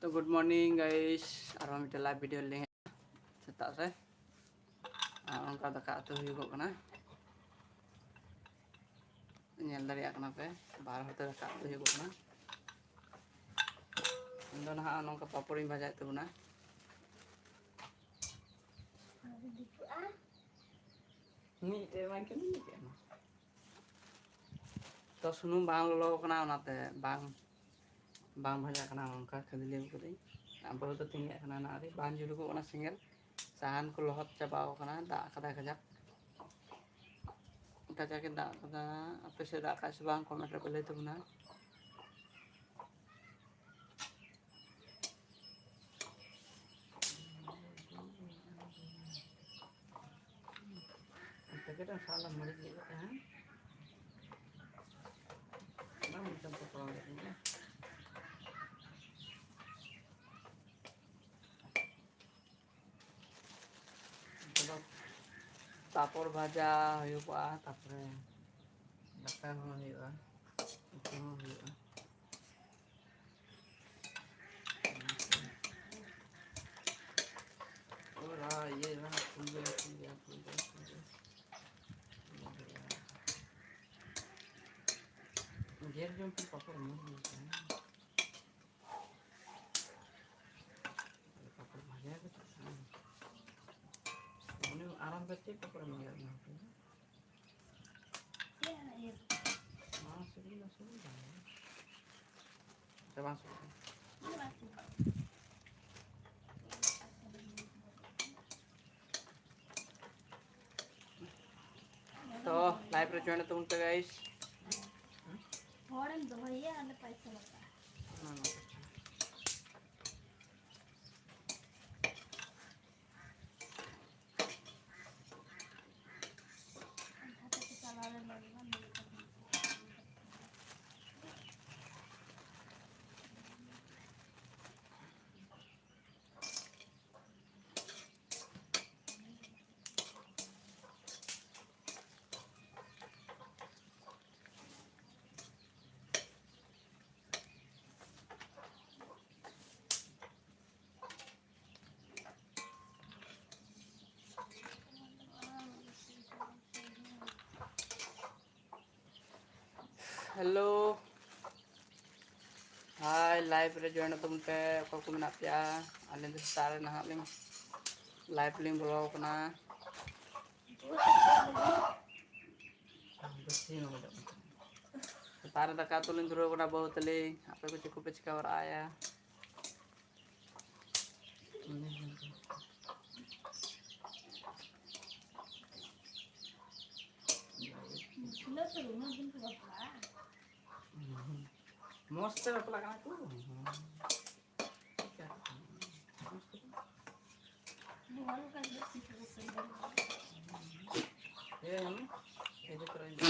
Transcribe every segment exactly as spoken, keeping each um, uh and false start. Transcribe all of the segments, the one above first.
ᱛᱚ, good morning guys, ᱟᱨᱦᱚᱸ ᱢᱤᱫᱴᱮᱱ live video ᱞᱤᱧ ᱦᱮᱡ ᱥᱮᱛᱟᱜ ᱨᱮ᱾ ᱟᱨ ᱚᱱᱠᱟ ᱫᱟᱠᱟ ᱩᱛᱩ ᱦᱩᱭᱩᱜᱚᱜ ᱠᱟᱱᱟ, ᱧᱮᱞ ᱫᱟᱲᱮᱭᱟᱜ ᱠᱟᱱᱟ ᱯᱮ, ᱵᱟᱨ ᱦᱚᱲ ᱛᱮ ᱫᱟᱠᱟ ᱩᱛᱩ ᱦᱩᱭᱩᱜᱚᱜ ᱠᱟᱱᱟ᱾ ᱤᱧ ᱫᱚ ᱱᱟᱦᱟᱜ ᱱᱚᱝᱠᱟ ᱯᱟᱯᱚᱲᱤᱧ ᱵᱷᱟᱡᱟᱭᱮᱫ ᱛᱟᱵᱚᱱᱟ᱾ ᱢᱤᱫᱴᱮᱡ ᱵᱟᱝ ᱠᱟᱹᱢᱤ ᱠᱮᱫ ᱢᱟ᱾ ᱛᱚ, ᱥᱩᱱᱩᱢ ᱵᱟᱝ ᱞᱚᱞᱚ ᱠᱟᱱᱟ, ᱚᱱᱟᱛᱮ ᱵᱟᱝ, ᱵᱟᱝ ᱵᱷᱟᱡᱟ ᱠᱟᱱᱟ᱾ ᱱᱚᱝᱠᱟ ᱠᱷᱟᱹᱫᱽᱞᱤ ᱟᱹᱜᱩ ᱠᱟᱹᱫᱟᱹᱧ᱾ ᱟᱵᱚ ᱫᱚ ᱛᱤᱧ ᱠᱟᱱᱟ ᱱᱟᱜ ᱨᱮ, ᱵᱟᱝ ᱡᱩᱞᱩᱜᱚᱜ ᱠᱟᱱᱟ ᱥᱮᱸᱜᱮᱞ᱾ ᱥᱟᱦᱟᱱ ᱠᱚ ᱞᱚᱦᱚᱫ ᱪᱟᱵᱟᱣ ᱠᱟᱱᱟ, ᱫᱟᱜ ᱠᱟᱫᱟᱭ ᱠᱟᱡᱟᱠ, ᱠᱟᱡᱟᱠ ᱮ ᱫᱟᱜ ᱠᱟᱫᱟ᱾ ᱟᱯᱮ ᱥᱮᱫ ᱫᱟᱜ ᱠᱟᱜ ᱥᱮ ᱵᱟᱝ, comment ᱨᱮ ᱯᱮ ᱞᱟᱹᱭ ᱛᱟᱵᱚᱱᱟ᱾ ᱯᱮᱠᱮᱴ ᱮᱢ ᱥᱟᱵ ᱞᱮᱢ ᱢᱟᱹᱨᱤᱪ ᱜᱮᱫ ᱠᱟᱛᱮ, ᱦᱮᱸ? ᱵᱟᱝ ᱢᱚᱪᱟᱢ ᱯᱚᱴᱚᱢ ᱠᱟᱛᱮ᱾ ᱱᱤᱛᱚᱜ ᱫᱚ ᱯᱟᱯᱚᱲ ᱵᱷᱟᱡᱟ ᱦᱩᱭᱩᱜᱚᱜᱼᱟ, ᱛᱟᱯᱚᱨᱮ ᱫᱟᱠᱟ ᱦᱚᱸ ᱦᱩᱭᱩᱜᱼᱟ, ᱩᱛᱩ ᱦᱚᱸ ᱦᱩᱭᱩᱜᱼᱟ᱾ ᱚᱨᱟ, ᱤᱭᱟᱹ ᱨᱮᱱᱟᱜ ᱯᱷᱩᱞ ᱜᱮ, ᱯᱷᱩᱞ ᱜᱮ, ᱯᱷᱩᱞ ᱜᱮ, ᱯᱷᱩᱞ ᱜᱮ᱾ ᱜᱮᱨ ᱡᱚᱝ ᱛᱮ ᱯᱟᱯᱚᱲ ᱢᱚᱡᱽ ᱵᱩᱡᱷᱟᱹᱜᱼᱟ᱾ ᱯᱟᱯᱚᱲ ᱵᱷᱟᱡᱟ ᱠᱟᱛᱮ ᱥᱟᱱᱟ᱾ ᱩᱱᱤ ᱟᱨᱟᱢ ᱠᱟᱛᱮ ᱯᱟᱯᱚᱲ ᱮᱢ ᱜᱮᱨ ᱮᱱᱟ᱾ ᱵᱟᱝ ᱥᱤᱵᱤᱞ ᱫᱚ ᱥᱤᱵᱤᱞ ᱠᱟᱱ ᱜᱮᱭᱟ᱾ ᱥᱮ ᱵᱟᱝ ᱥᱤᱵᱤᱞ ᱠᱟᱱᱟ? ᱛᱚ, live ᱨᱮ join ᱛᱟᱵᱚᱱ ᱯᱮ, guys᱾ ᱦᱚᱲᱮᱢ ᱫᱚᱦᱚᱭᱮᱭᱟ, ᱟᱞᱮ ᱯᱟᱭᱥᱟ ᱞᱟᱜᱟᱜᱼᱟ᱾ ᱚᱱᱟ ᱢᱟ ᱠᱟᱛᱷᱟ᱾ ᱦᱮᱞᱳ, ᱦᱟᱭ, ᱞᱟᱭᱤᱵᱷ ᱨᱮ ᱡᱚᱭᱮᱱ ᱛᱟᱵᱚᱱ ᱯᱮ, ᱚᱠᱚᱭ ᱠᱚ ᱢᱮᱱᱟᱜ ᱯᱮᱭᱟ? ᱟᱹᱞᱤᱧ ᱫᱚ ᱥᱮᱛᱟᱜ ᱨᱮ ᱱᱟᱦᱟᱜ ᱞᱤᱧ ᱞᱟᱭᱤᱵᱷ ᱞᱤᱧ ᱵᱚᱞᱚ ᱟᱠᱟᱱᱟ᱾ ᱥᱮᱛᱟᱜ ᱨᱮ ᱫᱟᱠᱟ ᱩᱛᱩ ᱞᱤᱧ ᱫᱷᱩᱨᱟᱹᱣ ᱠᱟᱱᱟ ᱵᱟᱹᱦᱩ ᱛᱟᱹᱞᱤᱧ᱾ ᱟᱯᱮ ᱠᱚ ᱪᱮᱫ ᱠᱚᱯᱮ ᱪᱤᱠᱟᱹ ᱵᱟᱲᱟᱭᱟ? ᱢᱚᱡᱽ ᱛᱮ ᱵᱟᱯᱞᱟᱜ ᱠᱟᱱᱟ ᱠᱚ᱾ ᱤᱭᱟᱹ ᱧᱟᱢ ᱢᱮ᱾ ᱤᱫᱤ ᱛᱚᱨᱟᱧ ᱫᱚ᱾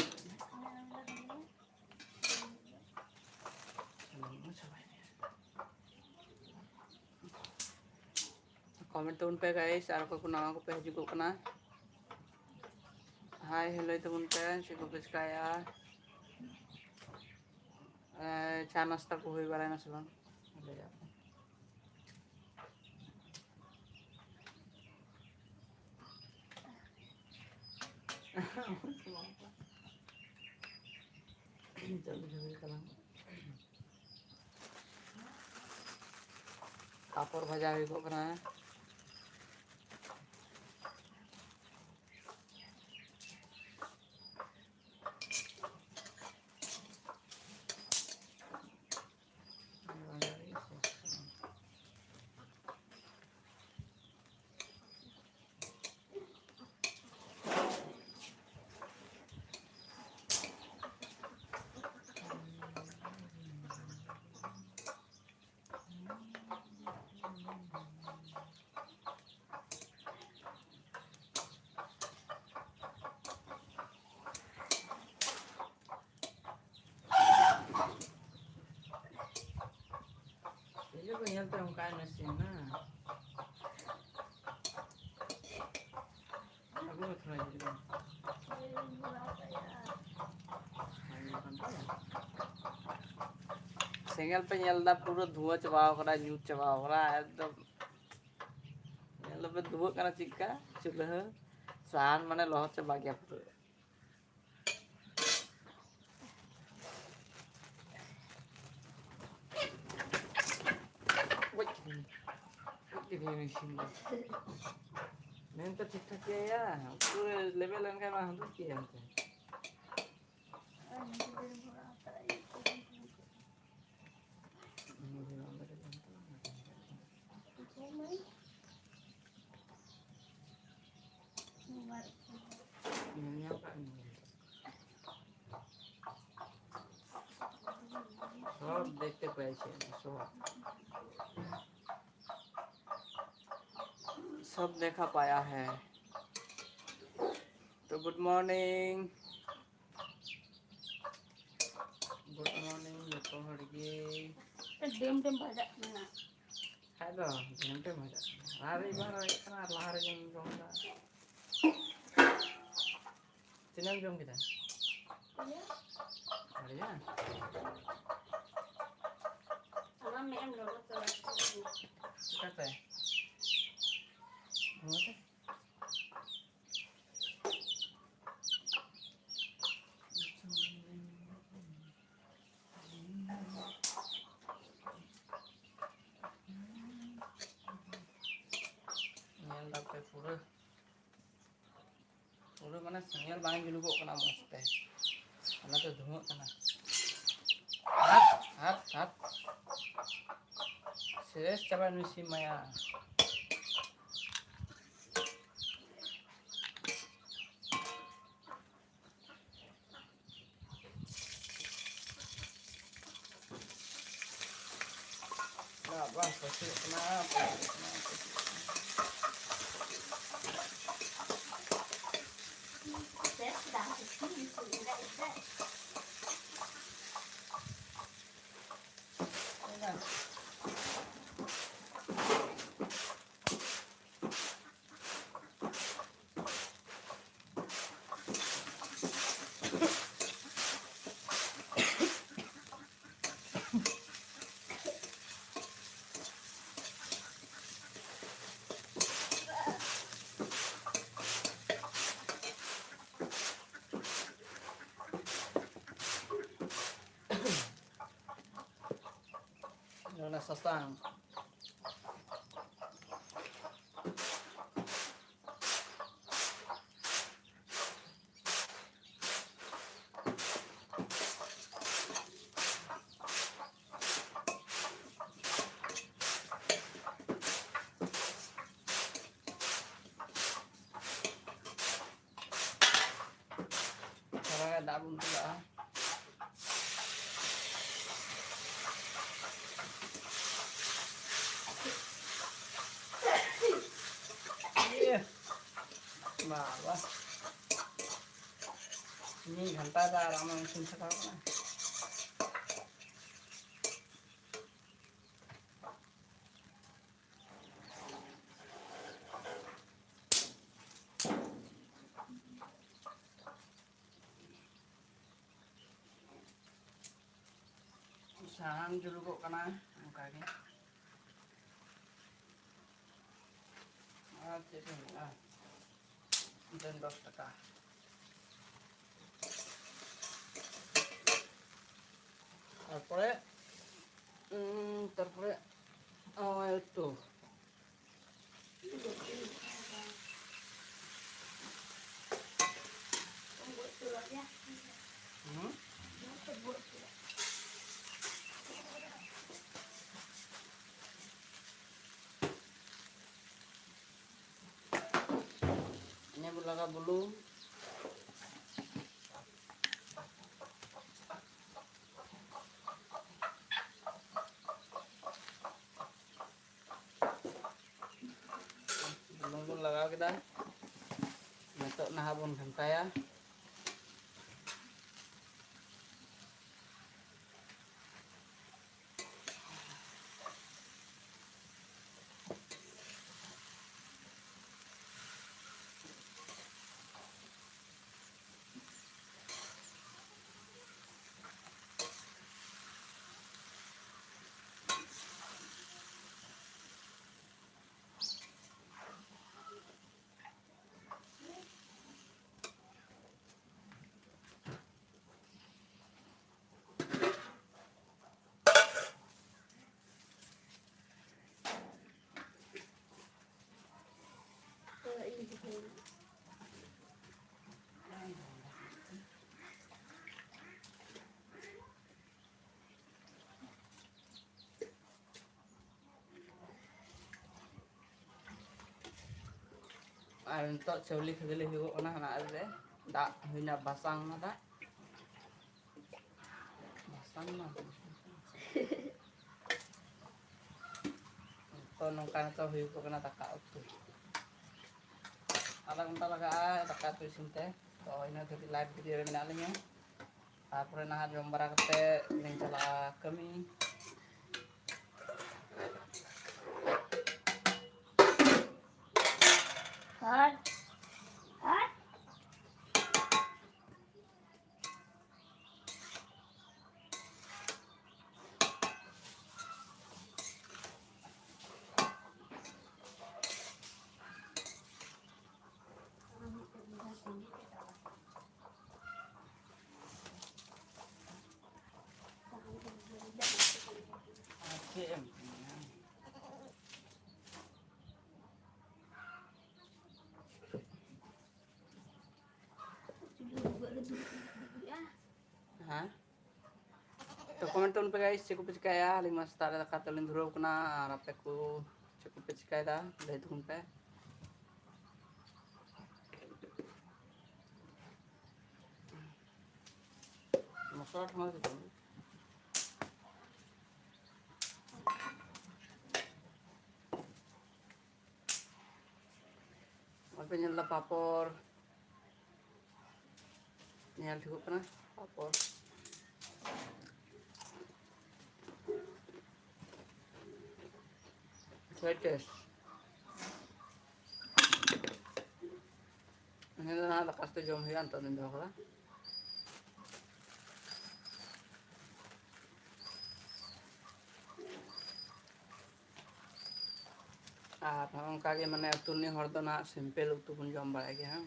ᱠᱚᱢᱮᱱᱴ ᱛᱟᱵᱚᱱ ᱯᱮ ᱜᱟᱭᱤᱥ, ᱟᱨ ᱚᱠᱚᱭ ᱠᱚ ᱱᱟᱣᱟ ᱠᱚᱯᱮ ᱦᱤᱡᱩᱜᱚᱜ ᱠᱟᱱᱟ᱾ ᱦᱟᱭ ᱦᱮᱞᱳᱭ ᱛᱟᱵᱚᱱ ᱯᱮ, ᱪᱮᱫ ᱠᱚᱯᱮ ᱪᱤᱠᱟᱭᱟ? ᱮ, ᱪᱟ ᱱᱟᱥᱛᱟ ᱠᱚ ᱦᱩᱭ ᱵᱟᱲᱟᱭᱱᱟ ᱥᱮ ᱵᱟᱝ? ᱞᱟᱹᱭᱟ ᱯᱮ᱾ ᱯᱟᱯᱚᱲ ᱵᱷᱟᱡᱟ ᱦᱩᱭᱩᱜᱚᱜ ᱠᱟᱱᱟ᱾ ᱤᱭᱟᱹ ᱠᱚ ᱧᱮᱞᱛᱮ ᱚᱱᱠᱟᱭ ᱱᱟᱥᱮᱭᱮᱱᱟ᱾ ᱟᱹᱜᱩ ᱢᱮ ᱛᱷᱚᱲᱟ ᱡᱤᱞ᱾ ᱥᱮᱸᱜᱮᱞ ᱯᱮ ᱧᱮᱞ ᱮᱫᱟ, ᱯᱩᱨᱟᱹ ᱫᱷᱩᱣᱟᱹ ᱪᱟᱵᱟᱣ ᱠᱟᱱᱟ, ᱧᱩᱛ ᱪᱟᱵᱟᱣ ᱠᱟᱱᱟ ᱮᱠᱫᱚᱢ᱾ ᱧᱮᱞ ᱫᱟᱯᱮ ᱫᱷᱩᱣᱟᱹᱜ ᱠᱟᱱᱟ ᱪᱮᱫᱠᱟ ᱪᱩᱞᱦᱟᱹ, ᱥᱟᱦᱟᱱ ᱢᱟᱱᱮ ᱞᱚᱦᱚᱫ ᱪᱟᱵᱟ ᱜᱮᱭᱟ ᱯᱩᱨᱟᱹ᱾ ᱢᱮᱱᱛᱮ ᱴᱷᱤᱠ ᱴᱷᱟᱠ ᱜᱮᱭᱟ, ᱩᱛᱩ ᱞᱮᱵᱮᱞ ᱞᱮᱱᱠᱷᱟᱱ ᱢᱟ ᱦᱩᱫᱩᱲ ᱠᱮᱭᱟ ᱮᱱᱛᱮ᱾ ᱧᱮᱞ ᱧᱟᱢ ᱠᱟᱜ ᱢᱮ᱾ সব দেখতে পেয়েছি আমি, সব। সব দেখা পায়া হ্যায়। তো গুড মর্নিং। গুড মর্নিং ᱡᱚᱛᱚ ᱦᱚᱲ ᱜᱮ᱾ ᱰᱮᱢ ᱰᱮᱢ ᱵᱟᱡᱟᱜ ᱠᱟᱱᱟ᱾ ᱠᱷᱟᱡ ᱫᱚ ᱰᱮᱢ ᱰᱮᱢ ᱵᱟᱡᱟᱜ ᱠᱟᱱᱟ᱾ ᱟᱨ ᱮᱭᱵᱟᱨ ᱦᱮᱡ ᱠᱟᱱᱟ ᱟᱨ ᱞᱟᱦᱟ ᱨᱮᱜᱮᱢ ᱡᱚᱢ ᱮᱫᱟ᱾ ᱛᱤᱱᱟᱹᱜ ᱮᱢ ᱡᱚᱢ ᱠᱮᱫᱟ? ᱵᱟᱨᱭᱟ? ᱚᱱᱟ ᱢᱮ ᱮᱢ ᱞᱚᱞᱚ ᱪᱟᱵᱟ ᱠᱮᱫᱟ᱾ ᱪᱤᱠᱟᱹᱛᱮ? ᱱᱚᱣᱟᱛᱮ? ᱧᱮᱞ ᱫᱟᱯᱮ ᱯᱩᱨᱟᱹ, ᱯᱩᱨᱟᱹ ᱢᱟᱱᱮ ᱥᱮᱸᱜᱮᱞ ᱵᱟᱝ ᱡᱩᱞᱩᱜᱚᱜ ᱠᱟᱱᱟ ᱢᱚᱡᱽ ᱛᱮ, ᱚᱱᱟᱛᱮ ᱫᱷᱩᱶᱟᱹᱜ ᱠᱟᱱᱟ᱾ ᱦᱟᱴ, ᱦᱟᱴ, ᱦᱟᱴ᱾ ᱥᱮᱥ ᱪᱟᱵᱟᱭ ᱱᱩᱭ ᱥᱤᱢ ᱢᱟᱭᱟ᱾ ᱵᱟᱝ, ᱵᱟᱝ, ᱯᱟᱹᱥᱤᱜ ᱠᱟᱱᱟ, ᱯᱟᱹᱥᱤᱜ ᱠᱟᱱᱟ, ᱯᱟᱹᱥᱤᱜ ᱠᱟᱱᱟ᱾ ᱚᱱᱟ ᱥᱟᱥᱟᱝ᱾ ᱵᱚᱱ ᱪᱟᱞᱟᱜᱼᱟ᱾ ᱤᱭᱟᱹ, ᱵᱟᱵᱟ, ᱤᱧᱤᱧ ᱜᱷᱟᱱᱴᱟᱭᱮᱫᱟ ᱟᱨ ᱟᱢᱮᱢ ᱤᱥᱤᱱ ᱥᱟᱯᱷᱟ ᱠᱟᱱᱟ᱾ ᱥᱟᱦᱟᱱ ᱡᱩᱞᱩᱜᱚᱜ ᱠᱟᱱᱟ ᱚᱱᱠᱟᱜᱮ᱾ ᱟᱨ ᱪᱮᱫ ᱮᱢ ᱢᱮᱱᱟ? ᱢᱤᱫᱴᱮᱱ ᱫᱚᱥ ᱴᱟᱠᱟ᱾ ᱛᱟᱨᱯᱚᱨᱮ, ᱩᱸ, ᱛᱟᱨᱯᱚᱨᱮ, ᱱᱚᱜᱼᱚᱭ ᱛᱚ᱾ ᱦᱩᱸ? ᱤᱱᱟᱹ ᱵᱚ ᱞᱟᱜᱟᱣ ᱵᱩᱞᱩᱝ᱾ ᱵᱩᱞᱩᱝ ᱵᱚᱱ ᱞᱟᱜᱟᱣ ᱠᱮᱫᱟ᱾ ᱱᱤᱛᱚᱜ ᱱᱟᱦᱟᱜ ᱵᱚᱱ ᱜᱷᱟᱱᱴᱟᱭᱟ᱾ ᱟᱨ ᱱᱤᱛᱚᱜ ᱪᱟᱣᱞᱮ ᱠᱷᱟᱹᱡᱟᱹᱲᱤ ᱦᱩᱭᱩᱜᱚᱜ ᱠᱟᱱᱟ, ᱦᱟᱱᱟ ᱨᱮ ᱫᱟᱜ ᱦᱩᱭᱱᱟ, ᱵᱟᱥᱟᱝ ᱱᱟ ᱫᱟᱜ᱾ ᱛᱚ, ᱱᱚᱝᱠᱟ ᱱᱤᱛᱚᱜ ᱦᱩᱭᱩᱜ ᱠᱟᱱᱟ ᱫᱟᱠᱟ ᱩᱛᱩ᱾ ᱟᱫᱷᱟ ᱜᱷᱚᱱᱴᱟ ᱞᱟᱜᱟᱜᱼᱟ ᱫᱟᱠᱟ ᱩᱛᱩ ᱤᱥᱤᱱ ᱛᱮ᱾ ᱛᱚ, ᱤᱱᱟᱹ ᱫᱷᱟᱹᱵᱤᱡ live video ᱨᱮ ᱢᱮᱱᱟᱜ ᱞᱤᱧᱟ᱾ ᱛᱟᱨᱯᱚᱨᱮ ᱱᱟᱦᱟᱜ ᱡᱚᱢ ᱵᱟᱲᱟ ᱠᱟᱛᱮ ᱞᱤᱧ ᱪᱟᱞᱟᱜᱼᱟ ᱠᱟᱹᱢᱤ᱾ ᱦᱳᱭ᱾ ᱦᱳᱭ᱾ ᱟᱨ ᱪᱮᱫ ᱮᱢ ᱢᱮᱱᱟ? ᱦᱮᱸ? ᱛᱚ, comment ᱛᱟᱵᱚᱱ ᱯᱮ guys, ᱪᱮᱫ ᱠᱚᱯᱮ ᱪᱤᱠᱟᱹᱭᱟ? ᱟᱹᱞᱤᱧ ᱢᱟ ᱥᱮᱛᱟᱜ ᱨᱮ ᱫᱟᱠᱟ ᱩᱛᱩ ᱞᱤᱧ ᱫᱷᱩᱨᱟᱹᱣ ᱠᱟᱱᱟ, ᱟᱨ ᱟᱯᱮ ᱠᱚ ᱪᱮᱫ ᱠᱚᱯᱮ ᱪᱤᱠᱟᱹᱭᱮᱫᱟ? ᱞᱟᱹᱭ ᱛᱟᱵᱚᱱ ᱯᱮ᱾ ᱢᱚᱥᱞᱟ ᱴᱷᱟᱢᱟ ᱫᱚ ᱵᱟᱹᱱᱩᱜ᱾ ᱱᱚᱜᱼᱚᱭ ᱯᱮ ᱧᱮᱞ ᱮᱫᱟ ᱯᱟᱯᱚᱲ, ᱧᱮᱞ ᱴᱷᱤᱠᱚᱜ ᱠᱟᱱᱟ ᱯᱟᱯᱚᱲ᱾ ᱟᱹᱰᱤ ᱴᱮᱥᱴ᱾ ᱱᱤᱭᱟᱹ ᱫᱚ ᱱᱟᱦᱟᱜ ᱫᱟᱠᱟ ᱥᱟᱛᱮ ᱡᱚᱢ ᱦᱩᱭᱩᱜᱼᱟ, ᱱᱤᱛᱚᱜ ᱫᱚᱧ ᱫᱚᱦᱚ ᱠᱟᱫᱟ᱾ ᱟᱨ ᱱᱚᱜᱼᱚ ᱱᱚᱝᱠᱟ ᱜᱮ, ᱢᱟᱱᱮ, ᱟᱹᱛᱩ ᱨᱤᱱᱤᱡ ᱦᱚᱲ ᱫᱚ ᱱᱟᱦᱟᱜ simple ᱩᱛᱩ ᱵᱚᱱ ᱡᱚᱢ ᱵᱟᱲᱟᱭ ᱜᱮᱭᱟ, ᱦᱮᱸ᱾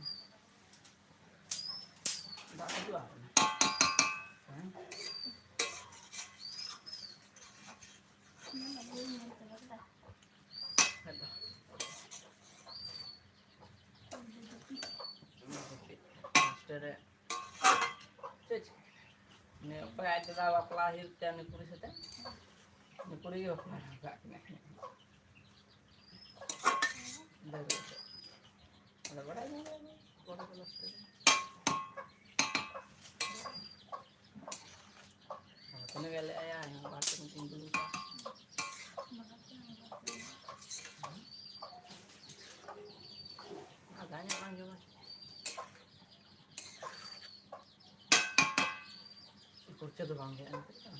ᱫᱟᱜ ᱠᱚ ᱫᱩᱞ ᱟᱠᱟᱱᱟ᱾ ᱦᱮᱸ? ᱦᱮᱸ ᱛᱚ᱾ ᱦᱳᱥᱴᱮᱞ ᱨᱮ ᱪᱮᱫ ᱪᱤᱠᱟᱹ? ᱩᱱᱤ ᱚᱠᱚᱭ ᱟᱡ ᱫᱟᱫᱟ ᱵᱟᱯᱞᱟ ᱦᱩᱭᱩᱜ ᱛᱟᱭᱟ ᱩᱱᱤ ᱠᱩᱲᱤ ᱥᱟᱛᱮ? ᱩᱱᱤ ᱠᱩᱲᱤ ᱜᱮ ᱵᱟᱯᱞᱟ ᱟᱠᱟᱫ ᱠᱤᱱᱟᱭ᱾ ᱫᱟᱹᱲ ᱠᱟᱛᱮ᱾ ᱟᱫᱚ ᱵᱟᱲᱟᱭ ᱧᱟᱢ ᱜᱮᱭᱟ ᱵᱚᱱ, ᱠᱚᱲᱟ ᱠᱚ ᱦᱳᱥᱴᱮᱞ ᱨᱮ᱾ ᱟᱨ ᱤᱱᱟᱹ ᱜᱮ ᱞᱟᱹᱭ ᱟᱭᱟ, ᱤᱧ ᱵᱟᱨ ᱯᱮ ᱫᱤᱱ ᱫᱩᱲᱩᱵ ᱠᱚᱜᱼᱟ᱾ ᱟᱫᱟ ᱧᱚᱜ ᱵᱟᱝ ᱡᱚᱢᱟ᱾ ᱠᱩᱲᱪᱟᱹ ᱫᱚ ᱵᱟᱝ ᱦᱮᱡ ᱮᱱ ᱛᱟᱭᱟ᱾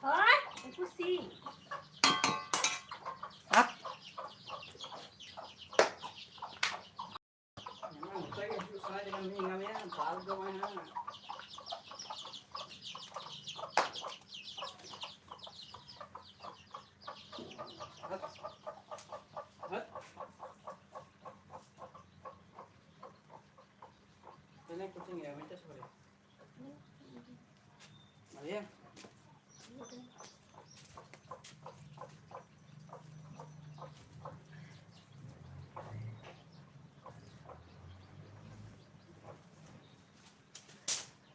ᱦᱳᱭ, ᱩᱱᱠᱩ ᱥᱤ᱾ ᱦᱮᱸ? ᱱᱚᱛᱮ ᱜᱮ ᱦᱤᱡᱩᱜ ᱥᱟᱱᱟ ᱠᱮᱫᱟ, ᱢᱤᱫ ᱧᱟᱢᱮᱭᱟ, ᱫᱟᱞ ᱫᱚ ᱵᱟᱝ ᱧᱟᱢᱟ᱾ ᱦᱟᱴ᱾ ᱦᱟᱴ᱾ ᱛᱤᱱᱟᱹᱜ ᱠᱳᱪᱤᱝ ᱜᱮᱭᱟ, ᱢᱤᱫᱴᱮᱡ ᱥᱚᱨᱮ᱾ ᱵᱷᱟᱜᱮ?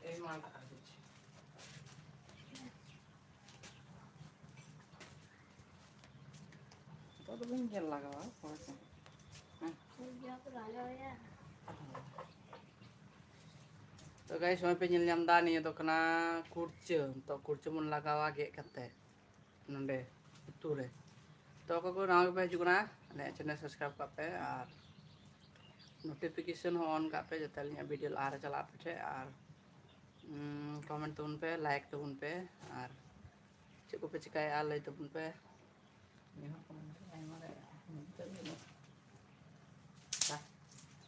ᱮᱭ ᱢᱟ ᱠᱟᱜ ᱫᱤᱧ᱾ ᱱᱤᱛᱚᱜ ᱫᱚ ᱵᱟᱹᱧ ᱜᱮᱫ ᱞᱟᱜᱟᱣᱟ, ᱯᱚᱨᱮᱛᱮ᱾ ᱦᱮᱸ᱾ ᱛᱚ guys, ᱱᱚᱜᱼᱚᱭ ᱯᱮ ᱧᱮᱞ ᱧᱟᱢ ᱮᱫᱟ, ᱱᱤᱭᱟᱹ ᱫᱚ ᱠᱟᱱᱟ ᱠᱩᱲᱪᱟᱹ᱾ ᱛᱚ ᱠᱩᱲᱪᱟᱹ ᱵᱚᱱ ᱞᱟᱜᱟᱣᱟ ᱜᱮᱫ ᱠᱟᱛᱮ ᱱᱚᱰᱮ ᱩᱛᱩ ᱨᱮ᱾ ᱛᱚ ᱚᱠᱚᱭ ᱠᱚ ᱱᱟᱣᱟ ᱜᱮᱯᱮ ᱦᱤᱡᱩᱜ ᱠᱟᱱᱟ, ᱟᱞᱮᱭᱟᱜ channel subscribe ᱠᱟᱜ ᱯᱮ ᱟᱨ notification ᱦᱚᱸ on ᱠᱟᱜ ᱯᱮ, ᱡᱟᱛᱮ ᱟᱹᱞᱤᱧᱟᱜ video ᱞᱟᱦᱟᱨᱮ ᱪᱟᱞᱟᱜ ᱟᱯᱮ ᱴᱷᱮᱱ᱾ ᱟᱨ, ᱩᱸ, comment ᱛᱟᱵᱚᱱ ᱯᱮ, like ᱛᱟᱵᱚᱱ ᱯᱮ, ᱟᱨ ᱪᱮᱫ ᱠᱚᱯᱮ ᱪᱤᱠᱟᱹᱭᱮᱫᱼᱟ ᱞᱟᱹᱭ ᱛᱟᱵᱚᱱ ᱯᱮ᱾ ᱱᱤᱭᱟᱹ ᱦᱚᱸ comment ᱟᱭᱢᱟ ᱨᱮ ᱱᱤᱛᱚᱜ ᱜᱮ ᱱᱚᱣᱟ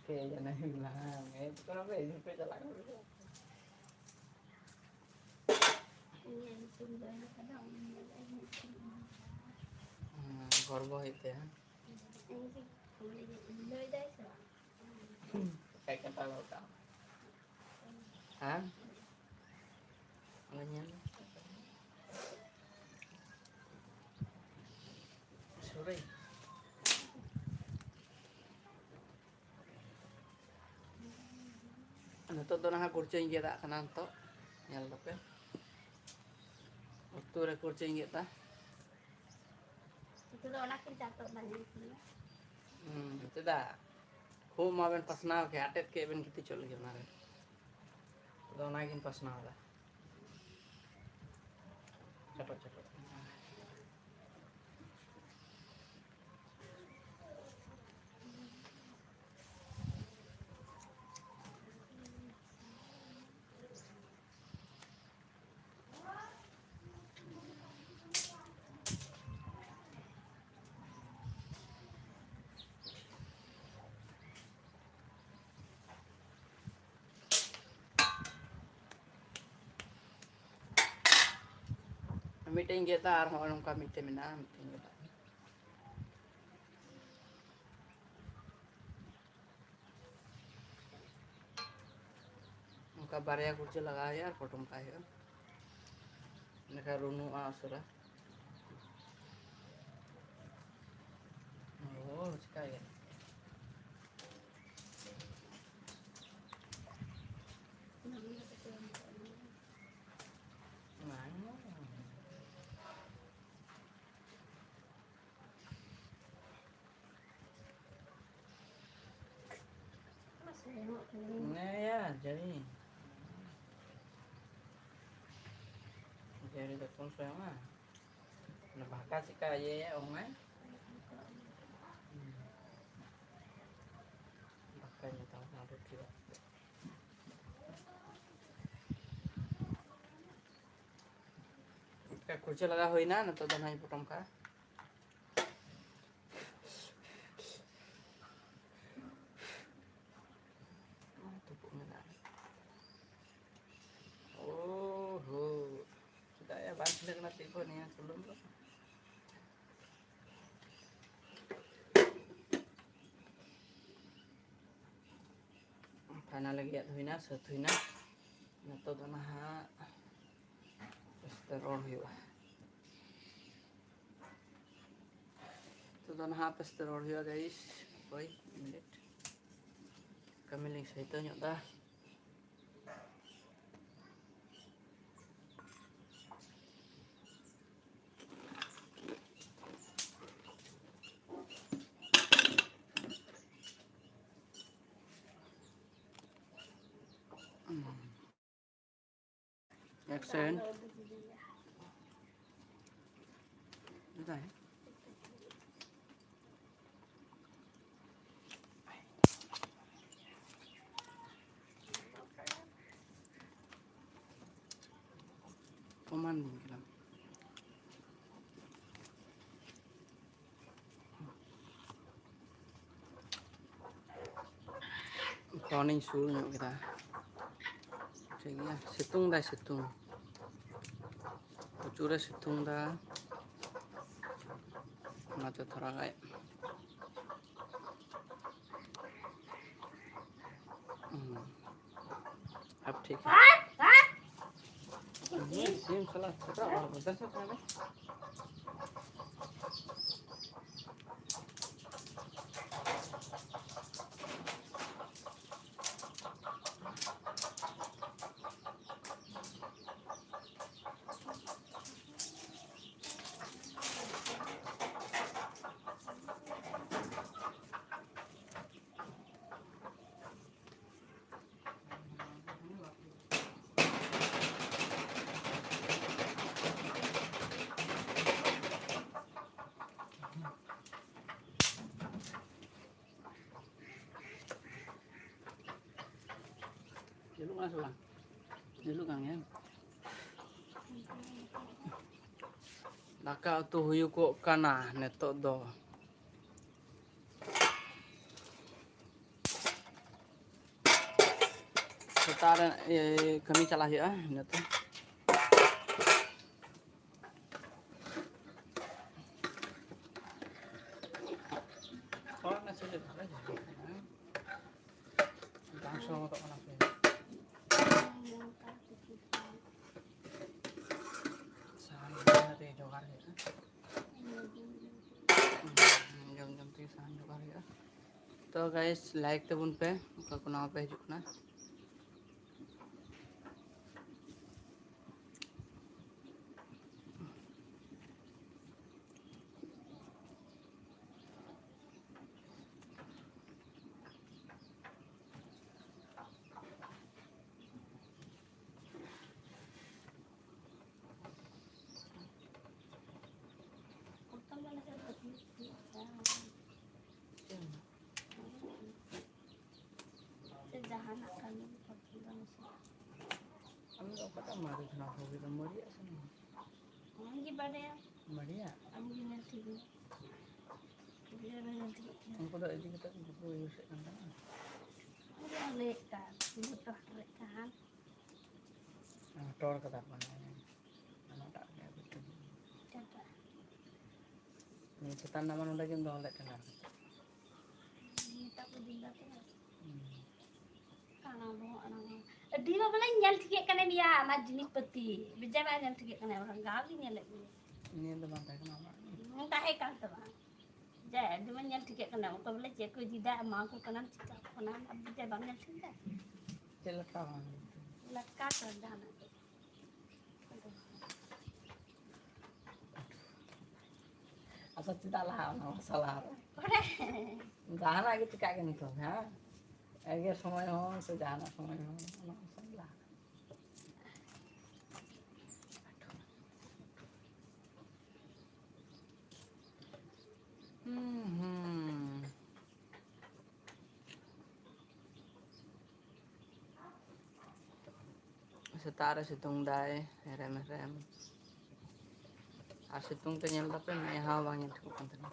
ᱯᱮ ᱡᱟᱱᱟᱢ ᱞᱟᱦᱟ ᱢᱮ ᱛᱚ ᱯᱮ ᱦᱤᱡᱩᱜ ᱯᱮ ᱪᱟᱞᱟᱜ ᱠᱟᱱᱟ᱾ ᱤᱧᱟᱹᱜ ᱧᱩᱛᱩᱢ ᱫᱚ ᱦᱩᱭᱩᱜ ᱠᱟᱱᱟ ᱩᱱᱤ ᱧᱮᱞ ᱟᱭ ᱧᱩᱛᱩᱢ᱾ ᱦᱩᱸ, ᱜᱚᱨᱵᱚ ᱦᱩᱭᱩᱜ ᱛᱟᱭᱟ᱾ ᱤᱧ ᱠᱤ ᱞᱟᱹᱭ ᱫᱟᱭ ᱥᱮ ᱵᱟᱝ? ᱵᱟᱭ ᱠᱟᱴᱟᱣ ᱜᱚᱫ ᱠᱟᱜᱼᱟ᱾ ᱦᱮᱸ? ᱚᱱᱟ ᱧᱮᱞ ᱢᱮ᱾ ᱥᱩᱨᱟᱹᱧ᱾ ᱱᱤᱛᱚᱜ ᱫᱚ ᱱᱟᱦᱟᱜ ᱠᱩᱲᱪᱟᱹᱧ ᱜᱮᱫᱟᱜ ᱠᱟᱱᱟ᱾ ᱱᱤᱛᱚᱜ ᱧᱮᱞ ᱫᱟᱯᱮ, ᱩᱛᱩ ᱨᱮ ᱠᱩᱲᱪᱟᱹᱧ ᱜᱮᱫᱟ᱾ ᱩᱛᱩ ᱫᱚ ᱚᱱᱟ ᱠᱷᱟᱹᱛᱤᱨ ᱪᱟᱛᱚᱜ ᱵᱟᱝ ᱧᱟᱢᱚᱜ ᱠᱟᱱᱟ᱾ ᱦᱩᱸ, ᱪᱮᱫᱟᱜ? ᱠᱷᱩᱜ ᱢᱟᱵᱮᱱ ᱯᱟᱥᱱᱟᱣ ᱠᱮᱫ, ᱟᱴᱮᱫ ᱠᱮᱫ ᱵᱮᱱ ᱜᱤᱛᱤᱡᱚᱜ ᱞᱟᱹᱜᱤᱫ ᱚᱱᱟᱨᱮ᱾ ᱟᱫᱚ ᱚᱱᱟᱜᱤᱧ ᱯᱟᱥᱱᱟᱣ ᱮᱫᱟ᱾ ᱪᱚᱴᱚᱜ ᱪᱚᱴᱚᱜ᱾ ᱢᱤᱫᱴᱮᱱ ᱜᱮᱫᱟ ᱟᱨ ᱦᱚᱸᱜᱼᱚᱭ ᱱᱚᱝᱠᱟ ᱢᱤᱫᱴᱮᱱ ᱢᱮᱱᱟᱜᱼᱟ, ᱢᱤᱫᱴᱮᱱ ᱜᱮᱫᱟ᱾ ᱚᱱᱠᱟ ᱵᱟᱨᱭᱟ ᱠᱩᱲᱪᱟᱹ ᱞᱟᱜᱟᱣ ᱦᱩᱭᱩᱜᱼᱟ ᱟᱨ ᱯᱚᱴᱚᱢ ᱠᱟᱜ ᱦᱩᱭᱩᱜᱼᱟ, ᱤᱱᱟᱹᱠᱷᱟᱱ ᱨᱩᱱᱩᱜᱼᱟ ᱩᱥᱟᱹᱨᱟ᱾ ᱚ, ᱪᱤᱠᱟᱹᱭᱮᱱ? ᱵᱟᱝ᱾ ᱦᱮᱸ ᱭᱟ, ᱡᱟᱹᱲᱤ᱾ ᱡᱟᱹᱲᱤ ᱫᱚ ᱠᱚᱢ ᱥᱚᱢᱚᱭ ᱢᱟ᱾ ᱚᱱᱟ ᱵᱷᱟᱠᱟ ᱪᱮᱫᱠᱟ ᱤᱭᱟᱹᱭᱟ, ᱚᱱᱟ᱾ ᱵᱷᱟᱠᱟᱧ ᱢᱮᱛᱟᱢ ᱠᱟᱱᱟ, ᱨᱩᱴᱤ ᱵᱟᱠᱷᱟᱡ᱾ ᱠᱩᱲᱪᱟᱹ ᱞᱟᱜᱟᱣ ᱦᱩᱭᱱᱟ, ᱱᱤᱛᱚᱜ ᱫᱚ ᱱᱟᱦᱟᱜ ᱤᱧ ᱯᱚᱴᱚᱢ ᱠᱟᱜᱼᱟ᱾ ᱛᱩᱯᱩᱜ ᱢᱮᱱᱟᱜᱼᱟ᱾ ᱳᱦᱳ, ᱪᱮᱫᱟᱜ ᱭᱟ ᱵᱟᱝ ᱴᱷᱤᱠᱟᱹᱜ ᱠᱟᱱᱟ ᱪᱮᱫ ᱠᱚ ᱱᱤᱭᱟᱹ ᱠᱩᱞᱩᱢ ᱫᱚ? ᱯᱷᱟᱭᱱᱟᱞ ᱜᱮᱫ ᱦᱩᱭᱱᱟ, ᱥᱟᱹᱛ ᱦᱩᱭᱱᱟ᱾ ᱱᱤᱛᱚᱜ ᱫᱚ ᱱᱟᱦᱟᱜ ᱟᱥᱛᱮ ᱨᱚᱲ ᱦᱩᱭᱩᱜᱼᱟ᱾ ᱱᱤᱛᱚᱜ ᱫᱚ ᱱᱟᱦᱟᱜ ᱟᱯᱮ ᱥᱟᱛᱮ ᱨᱚᱲ ᱦᱩᱭᱩᱜᱼᱟ, ᱜᱟᱭᱤᱥ᱾ ᱦᱳᱭ, ᱢᱤᱱᱤᱴ᱾ ᱠᱟᱹᱢᱤ ᱞᱤᱧ ᱥᱟᱹᱭᱛᱟᱹᱣ ᱧᱚᱜ ᱫᱟ᱾ ᱥᱮᱱᱴ᱾ ᱠᱚᱢᱟᱱ ᱫᱤᱧ ᱠᱟᱱᱟ᱾ ᱯᱷᱳᱱᱤᱧ ᱥᱩᱨ ᱧᱚᱜ ᱠᱮᱫᱟ᱾ ᱴᱷᱤᱠ ᱜᱮᱭᱟ, ᱥᱤᱛᱩᱝ ᱫᱟᱭ ᱥᱤᱛᱩᱝ, ᱯᱨᱚᱪᱩᱨᱮ ᱥᱤᱛᱩᱝ ᱫᱟ, ᱚᱱᱟᱛᱮ ᱛᱷᱚᱲᱟ ᱜᱟᱱ ᱦᱩᱸ᱾ ᱟᱯ ᱴᱷᱤᱠ ᱦᱮ᱾ ᱦᱩᱸ, ᱥᱤᱢ ᱥᱟᱞᱟ ᱪᱷᱳᱴᱟ ᱟᱨ ᱵᱚᱫᱟ ᱥᱮ ᱛᱟᱦᱞᱮ᱾ ᱧᱮᱞᱚᱜ ᱠᱟᱱᱟ ᱥᱮ ᱵᱟᱝ? ᱧᱮᱞᱚᱜ ᱠᱟᱱ ᱜᱮᱭᱟ᱾ ᱫᱟᱠᱟ ᱩᱛᱩ ᱦᱩᱭᱩᱜᱚᱜ ᱠᱟᱱᱟ ᱱᱤᱛᱚᱜ ᱫᱚ᱾ ᱥᱮᱛᱟᱜ ᱨᱮ, ᱤᱭᱟᱹ, ᱠᱟᱹᱢᱤ ᱪᱟᱞᱟᱜ ᱦᱩᱭᱩᱜᱼᱟ ᱤᱱᱟᱹᱛᱮ᱾ ᱵᱟᱝ ᱥᱚᱦᱚᱫᱚᱜ ᱠᱟᱱᱟ ᱯᱮ᱾ ᱥᱟᱦᱟᱱ ᱡᱚᱜᱟᱲ ᱦᱩᱭᱩᱜᱼᱟ᱾ ᱡᱚᱢ ᱡᱚᱢ ᱛᱮᱜᱮ ᱥᱟᱦᱟᱱ ᱡᱚᱜᱟᱲ ᱦᱩᱭᱩᱜᱼᱟ᱾ ᱛᱚ ᱜᱟᱭᱤᱥ, ᱞᱟᱭᱤᱠ ᱛᱟᱵᱚᱱ ᱯᱮ, ᱚᱠᱟ ᱠᱚ ᱱᱟᱣᱟ ᱯᱮ ᱦᱤᱡᱩᱜ ᱠᱟᱱᱟ᱾ ᱟᱢ ᱫᱚ ᱚᱠᱟᱴᱟᱜ ᱢᱟᱨᱮ ᱠᱟᱱᱟ ᱵᱷᱟᱹᱜᱤ ᱫᱚ, ᱢᱟᱨᱮᱭᱟᱜ ᱥᱮ ᱱᱚᱣᱟ? ᱚᱱᱟ ᱜᱮ ᱵᱟᱰᱟᱭᱟ᱾ ᱢᱟᱨᱮᱭᱟᱜ? ᱟᱢ ᱜᱮ ᱧᱮᱞ ᱴᱷᱤᱠ ᱢᱮ᱾ ᱜᱤᱫᱽᱨᱟᱹ ᱫᱚ ᱧᱮᱞ ᱴᱷᱤᱠ ᱠᱟᱱᱟ᱾ ᱩᱱᱠᱩ ᱫᱚ ᱤᱫᱤ ᱠᱟᱛᱮ ᱩᱱᱠᱩ ᱠᱚ ᱤᱭᱩᱥᱮᱫ ᱠᱟᱱ ᱛᱟᱦᱮᱱᱟ᱾ ᱩᱱᱠᱩ ᱫᱚ ᱞᱟᱹᱭᱮᱫ ᱠᱟᱱ, ᱡᱚᱛᱚ ᱦᱟᱴ ᱨᱮ ᱠᱟᱱ᱾ ᱦᱮᱸ, ᱴᱚᱲ ᱠᱟᱫᱟ ᱠᱚ, ᱦᱮᱸ᱾ ᱦᱟᱱᱟᱴᱟᱜ ᱨᱮ ᱟᱹᱜᱩ ᱠᱮᱫᱟ᱾ ᱪᱮᱫᱟᱜ? ᱱᱤᱭᱟᱹ ᱪᱮᱛᱟᱱ ᱨᱮᱱᱟᱜ ᱢᱟ ᱱᱚᱰᱮ ᱜᱮᱢ ᱫᱚᱦᱚ ᱞᱮᱫ ᱛᱟᱦᱮᱱᱟ᱾ ᱱᱤᱛᱚᱜ ᱠᱚ ᱫᱤᱱ ᱫᱚ ᱛᱚ᱾ ᱦᱩᱸ᱾ ᱟᱲᱟᱝ ᱵᱚᱦᱚᱜ ᱟᱲᱟᱝ ᱵᱚᱦᱚᱜ᱾ ᱟᱹᱰᱤ ᱢᱟ ᱵᱚᱞᱮᱧ ᱧᱮᱞ ᱴᱷᱤᱠᱮᱫ ᱠᱟᱱᱟ ᱢᱮᱭᱟ, ᱟᱢᱟᱜ ᱡᱤᱱᱤᱥ ᱯᱟᱹᱛᱤ᱾ ᱵᱮᱡᱟᱭ ᱵᱟᱭ ᱧᱮᱞ ᱴᱷᱤᱠᱮᱫ ᱠᱟᱱᱟ, ᱵᱟᱠᱷᱟᱱ ᱜᱟᱶ ᱜᱮ ᱧᱮᱞᱮᱫ ᱢᱮᱭᱟ᱾ ᱱᱤᱭᱟᱹ ᱫᱚ ᱵᱟᱝ ᱛᱟᱦᱮᱸ ᱠᱟᱱᱟ ᱟᱢᱟᱜ᱾ ᱦᱩᱸ, ᱛᱟᱦᱮᱸ ᱠᱟᱱ ᱛᱟᱢᱟ᱾ ᱡᱟ, ᱟᱹᱰᱤ ᱢᱟ ᱧᱮᱞ ᱴᱷᱤᱠᱮᱫ ᱠᱟᱱᱟ, ᱚᱠᱚᱭ ᱵᱚᱞᱮ ᱪᱮᱫ ᱠᱚ ᱤᱫᱤᱭᱮᱫᱟ, ᱮᱢᱟ ᱠᱚ ᱠᱟᱱᱟᱢ, ᱪᱤᱠᱟ ᱠᱚ ᱠᱟᱱᱟᱢ, ᱟᱢ ᱵᱮᱡᱟᱭ ᱵᱟᱢ ᱧᱮᱞ ᱴᱷᱤᱠ ᱮᱫᱟ? ᱪᱮᱫ ᱞᱮᱠᱟ ᱵᱟᱝ? ᱞᱮᱠᱟ ᱛᱚ ᱡᱟᱦᱟᱱᱟᱜ ᱜᱮ᱾ ᱟᱪᱪᱷᱟ, ᱪᱮᱫᱟᱜ ᱞᱟᱦᱟ ᱚᱱᱟ ᱢᱚᱥᱞᱟ ᱨᱮ? ᱚᱠᱟᱨᱮ? ᱡᱟᱦᱟᱱᱟᱜ ᱜᱮ ᱪᱤᱠᱟᱹᱜ ᱜᱮ ᱱᱤᱛᱚᱝ, ᱦᱮᱸ? ᱮᱜᱮᱨ ᱥᱚᱢᱚᱭ ᱦᱚᱸ ᱥᱮ ᱡᱟᱦᱟᱱᱟᱜ ᱥᱚᱢᱚᱭ ᱦᱚᱸ ᱚᱱᱟ ᱢᱚᱥᱞᱟ ᱞᱟᱦᱟ᱾ ᱦᱩᱸ, ᱦᱩᱸ᱾ ᱥᱮᱛᱟᱜ ᱨᱮ ᱥᱤᱛᱩᱝ ᱫᱟᱭ, ᱦᱮᱨᱮᱢ ᱦᱮᱨᱮᱢ᱾ ᱟᱨ ᱥᱤᱛᱩᱝ ᱛᱮ ᱧᱮᱞ ᱫᱟᱯᱮ, ᱢᱮᱫᱦᱟ ᱦᱚᱸ ᱵᱟᱝ ᱧᱮᱞ ᱴᱷᱤᱠᱚᱜ ᱠᱟᱱ ᱛᱟᱦᱮᱱᱟ᱾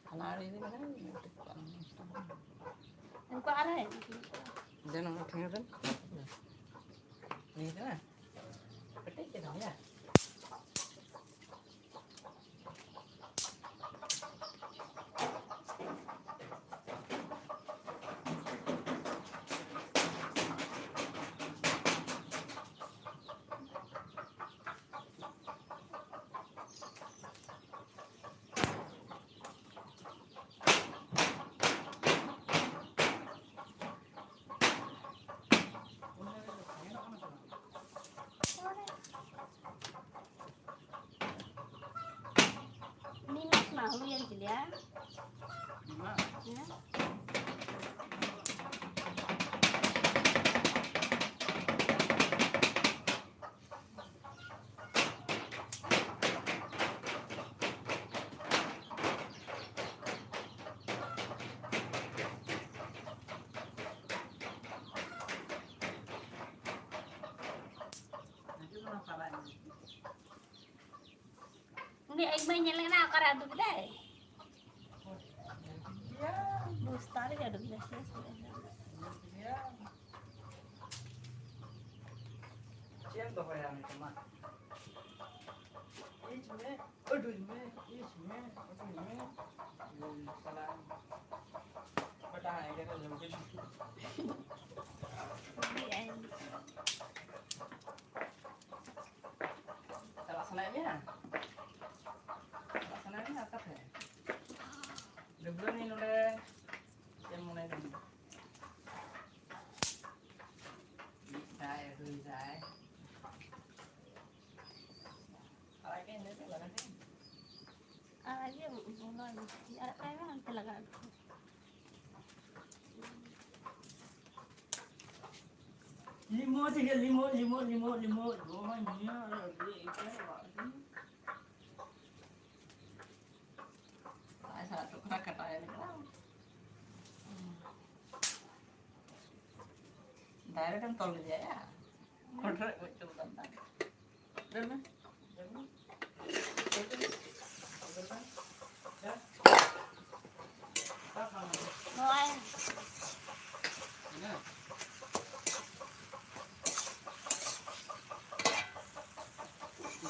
ᱦᱟᱱᱟ ᱟᱲᱮ ᱤᱫᱤ ᱞᱮᱠᱷᱟᱱ ᱧᱮᱞ ᱴᱷᱤᱠᱚᱜᱼᱟ᱾ ᱩᱱᱠᱩ ᱟᱨᱦᱚᱸ ᱦᱮᱡ ᱮᱱᱟ᱾ ᱫᱮᱱ ᱚᱱᱟ ᱴᱷᱮᱸᱜᱟ ᱫᱮᱱ᱾ ᱱᱤᱭᱟᱹ ᱠᱟᱱᱟ? ᱯᱮᱴᱮᱡ ᱠᱮᱫᱟᱢ ᱭᱟ? ᱩᱱᱤ ᱟᱹᱭᱩᱵ ᱢᱟᱭ ᱧᱮᱞ ᱠᱟᱱᱟ, ᱚᱠᱟᱨᱮ ᱩᱰᱩᱠ ᱠᱮᱫᱟᱭ? ᱵᱚᱥᱛᱟ ᱨᱮᱜᱮ ᱩᱰᱩᱠ ᱠᱮᱫᱟᱭ ᱥᱮ? ᱪᱮᱫ ᱮᱢ ᱫᱚᱦᱚᱭᱟ ᱱᱤᱛᱚᱜ ᱢᱟ? ᱤᱡ ᱢᱮ, ᱟᱹᱰᱩᱡ ᱢᱮ, ᱤᱡ ᱢᱮ, ᱟᱹᱰᱩᱡ ᱢᱮ᱾ ᱤᱭᱟᱹ, ᱥᱟᱞᱟ᱾ ᱵᱮᱴᱟ, ᱦᱟᱸᱜ ᱮᱜᱮᱨ ᱞᱮ ᱞᱟᱹᱜᱤᱫ᱾ ᱪᱟᱞᱟᱜ ᱥᱟᱱᱟᱭᱮᱫ ᱢᱮᱭᱟ? ᱪᱟᱞᱟᱜ ᱥᱟᱱᱟᱭᱮᱫ ᱢᱮᱭᱟ ᱚᱠᱟᱛᱮ? ᱰᱟᱹᱵᱽᱨᱟᱹ ᱱᱤᱧ ᱱᱚᱰᱮ᱾ ᱪᱮᱫ ᱮᱢ ᱢᱚᱱᱮᱭᱮᱫᱟ? ᱢᱤᱫ ᱥᱟᱭ, ᱫᱩᱭ ᱥᱟᱭ᱾ ᱟᱲᱟᱜ ᱜᱮ ᱤᱱᱟᱹ ᱜᱮ ᱞᱟᱜᱟᱜ ᱜᱮ᱾ ᱟᱲᱟᱜ ᱜᱮ ᱵᱚᱞᱚ ᱟᱹᱧ᱾ ᱟᱲᱟᱜ ᱠᱟᱭ ᱢᱮ, ᱚᱱᱛᱮ ᱞᱟᱜᱟᱜ ᱜᱮ᱾ ᱞᱤᱢᱳ ᱛᱮᱜᱮ, ᱞᱤᱢᱳ, ᱞᱤᱢᱳ, ᱞᱤᱢᱳ, ᱞᱤᱢᱳ, ᱡᱚᱢᱟᱧ ᱧᱩᱭᱟ ᱟᱨ ᱟᱹᱰᱤ ᱟᱹᱭᱠᱟᱹᱣ ᱚᱲᱟᱜ ᱨᱮ᱾ ᱟᱡ ᱥᱟᱞᱟᱜ ᱛᱚ ᱠᱷᱟᱨᱟ ᱠᱟᱴᱟᱭᱮᱱ ᱠᱟᱱᱟ᱾ Direct ᱮᱢ ᱛᱚᱞ ᱞᱮᱫᱮᱭᱟ, ᱭᱟ? ᱠᱚᱴᱨᱟ ᱜᱚᱡ ᱪᱚ ᱠᱟᱱ ᱛᱟᱢ᱾ ᱫᱟᱹᱲ ᱢᱮ, ᱫᱟᱹᱲ ᱢᱮ, ᱫᱟᱹᱲ ᱢᱮ, ᱫᱟᱹᱲ ᱢᱮ᱾ ᱫᱟᱹᱲ᱾ ᱱᱚᱜᱼᱚᱭ᱾ ᱤᱱᱟᱹ?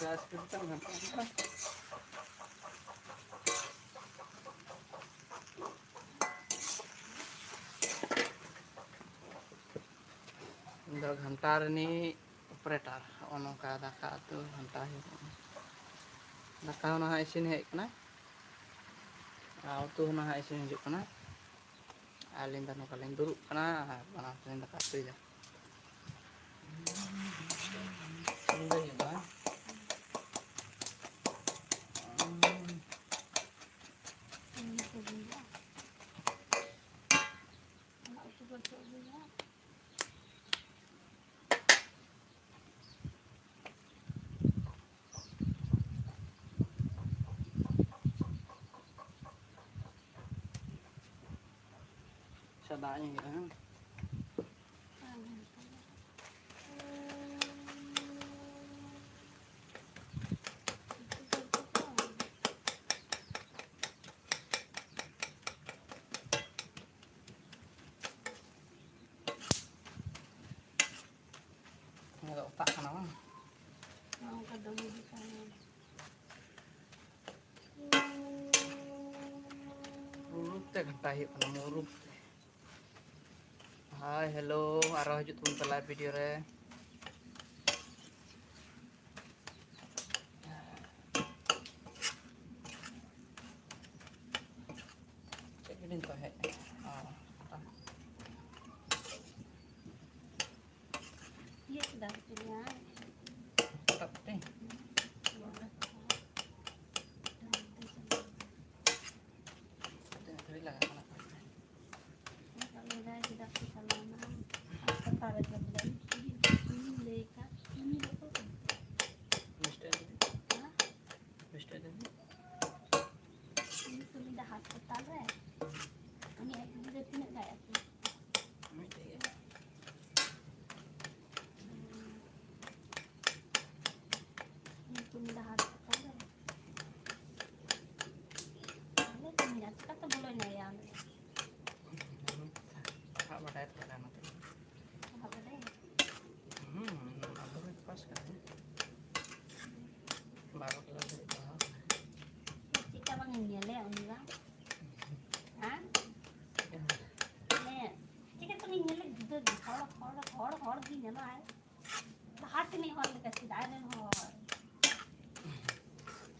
ᱜᱮᱥ ᱠᱚ ᱛᱟᱢ ᱜᱷᱟᱱᱴᱟ᱾ ᱤᱧ ᱫᱚ ᱜᱷᱟᱱᱴᱟ ᱨᱤᱱᱤᱡ operator᱾ ᱦᱚᱸᱜᱼᱚ ᱱᱚᱝᱠᱟ ᱫᱟᱠᱟ ᱩᱛᱩ ᱜᱷᱟᱱᱴᱟ ᱦᱩᱭᱩᱜ ᱠᱟᱱᱟ᱾ ᱫᱟᱠᱟ ᱦᱚᱸ ᱱᱟᱦᱟᱜ ᱤᱥᱤᱱ ᱦᱮᱡ ᱠᱟᱱᱟ᱾ ᱟᱨ ᱩᱛᱩ ᱦᱚᱸ ᱱᱟᱦᱟᱜ ᱤᱥᱤᱱ ᱦᱤᱡᱩᱜ ᱠᱟᱱᱟ᱾ ᱟᱹᱞᱤᱧ ᱫᱚ ᱱᱚᱝᱠᱟ ᱞᱤᱧ ᱫᱩᱲᱩᱵ ᱠᱟᱱᱟ ᱟᱨ ᱵᱟᱱᱟᱨ ᱛᱮᱞᱤᱧ ᱫᱟᱠᱟ ᱩᱛᱩᱭᱮᱫᱟ᱾ ᱤᱥᱤᱱ ᱫᱚ ᱦᱩᱭᱩᱜᱼᱟ᱾ ᱥᱟᱫᱟ ᱧᱚᱜ ᱦᱩᱭᱩᱜᱼᱟ, ᱦᱮᱸ? ᱜᱷᱟᱱᱴᱟᱭ ᱦᱩᱭᱩᱜ ᱠᱟᱱᱟ ᱢᱩᱨᱩᱵ᱾ ᱦᱟᱭ, ᱦᱮᱞᱳ, ᱟᱨᱚ ᱦᱤᱡᱩᱜ ᱛᱟᱵᱚᱱ ᱯᱮ live video ᱨᱮ᱾ ᱪᱮᱫ ᱜᱤᱰᱤᱧ ᱛᱚ ᱦᱮᱡ ᱮᱱᱟ? ᱚ, ᱤᱭᱟᱹ ᱠᱮᱫᱟ ᱠᱚ ᱪᱮᱫ ᱭᱟ? ᱦᱚᱴᱟᱛ ᱛᱮ? ᱛᱤᱱᱟᱹᱜ ᱜᱷᱟᱹᱲᱤᱡ ᱞᱟᱜᱟᱜ ᱠᱟᱱᱟ? ᱚᱱᱠᱟ ᱞᱟᱹᱭ ᱫᱟᱭ, ᱪᱮᱫᱟᱜ ᱠᱚ ᱪᱟᱞᱟᱣᱱᱟ? ᱦᱟᱥᱯᱟᱛᱟᱞ ᱨᱮ ᱡᱚᱢ ᱞᱮ ᱩᱱᱤ ᱞᱟᱹᱭ ᱠᱟᱜ, ᱩᱱᱤ ᱫᱚ ᱚᱠᱚᱭ ᱠᱟᱱᱟ? ᱢᱤᱥᱴᱟᱨ ᱫᱤᱫᱤ? ᱦᱮᱸ? ᱢᱤᱥᱴᱟᱨ ᱫᱤᱫᱤ? ᱩᱱᱤ ᱠᱚ ᱞᱟᱹᱭ ᱫᱟ ᱦᱟᱥᱯᱟᱛᱟᱞ ᱨᱮ᱾ ᱩᱱᱤ ᱟᱡ ᱫᱤᱫᱤ ᱫᱚ ᱛᱤᱱᱟᱹᱜ ᱜᱟᱱ ᱟᱹᱛᱩ? ᱢᱤᱫᱴᱮᱡ ᱜᱮ᱾ ᱩᱱᱤ ᱠᱚ ᱞᱟᱹᱭ ᱫᱟ ᱦᱟᱥᱯᱟᱛᱟᱞ ᱨᱮ᱾ ᱟᱞᱮ ᱠᱚ ᱢᱮᱱᱟ, ᱪᱤᱠᱟᱹᱛᱮ ᱵᱚᱞᱚᱭᱮᱱᱟᱭᱟ ᱩᱱᱤ ᱫᱚ? ᱯᱟᱲᱦᱟᱜ ᱵᱟᱰᱟᱭ ᱛᱟᱦᱮᱸ ᱠᱟᱱᱟ ᱛᱚ᱾ ᱯᱟᱲᱦᱟᱜ ᱵᱟᱰᱟᱭ? ᱦᱩᱸ, ᱢᱟᱫᱽᱫᱷᱚᱢᱤᱠ ᱯᱟᱥ ᱠᱟᱛᱮ ᱵᱟᱨᱚ ᱠᱞᱟᱥ ᱫᱷᱟᱹᱵᱤᱡ ᱯᱟᱲᱦᱟᱣ ᱠᱟᱱᱟᱭ᱾ ᱪᱮᱫᱠᱟ ᱵᱟᱝ ᱮᱢ ᱧᱮᱞᱮᱭᱟ ᱩᱱᱤ ᱵᱟᱝ? ᱦᱮᱸ? ᱦᱮᱸ, ᱪᱤᱠᱟᱹ ᱛᱮᱞᱤᱧ ᱧᱮᱞᱮ ᱡᱩᱫᱟᱹ ᱜᱮ, ᱦᱚᱲ, ᱦᱚᱲ, ᱦᱚᱲ, ᱦᱚᱲ ᱜᱮ ᱧᱮᱞᱚᱜᱼᱟᱭ᱾ ᱞᱟᱦᱟ ᱛᱮᱱᱤᱡ ᱦᱚᱲ ᱞᱮᱠᱟ, ᱥᱮᱫᱟᱭ ᱨᱮᱱ ᱦᱚᱲ᱾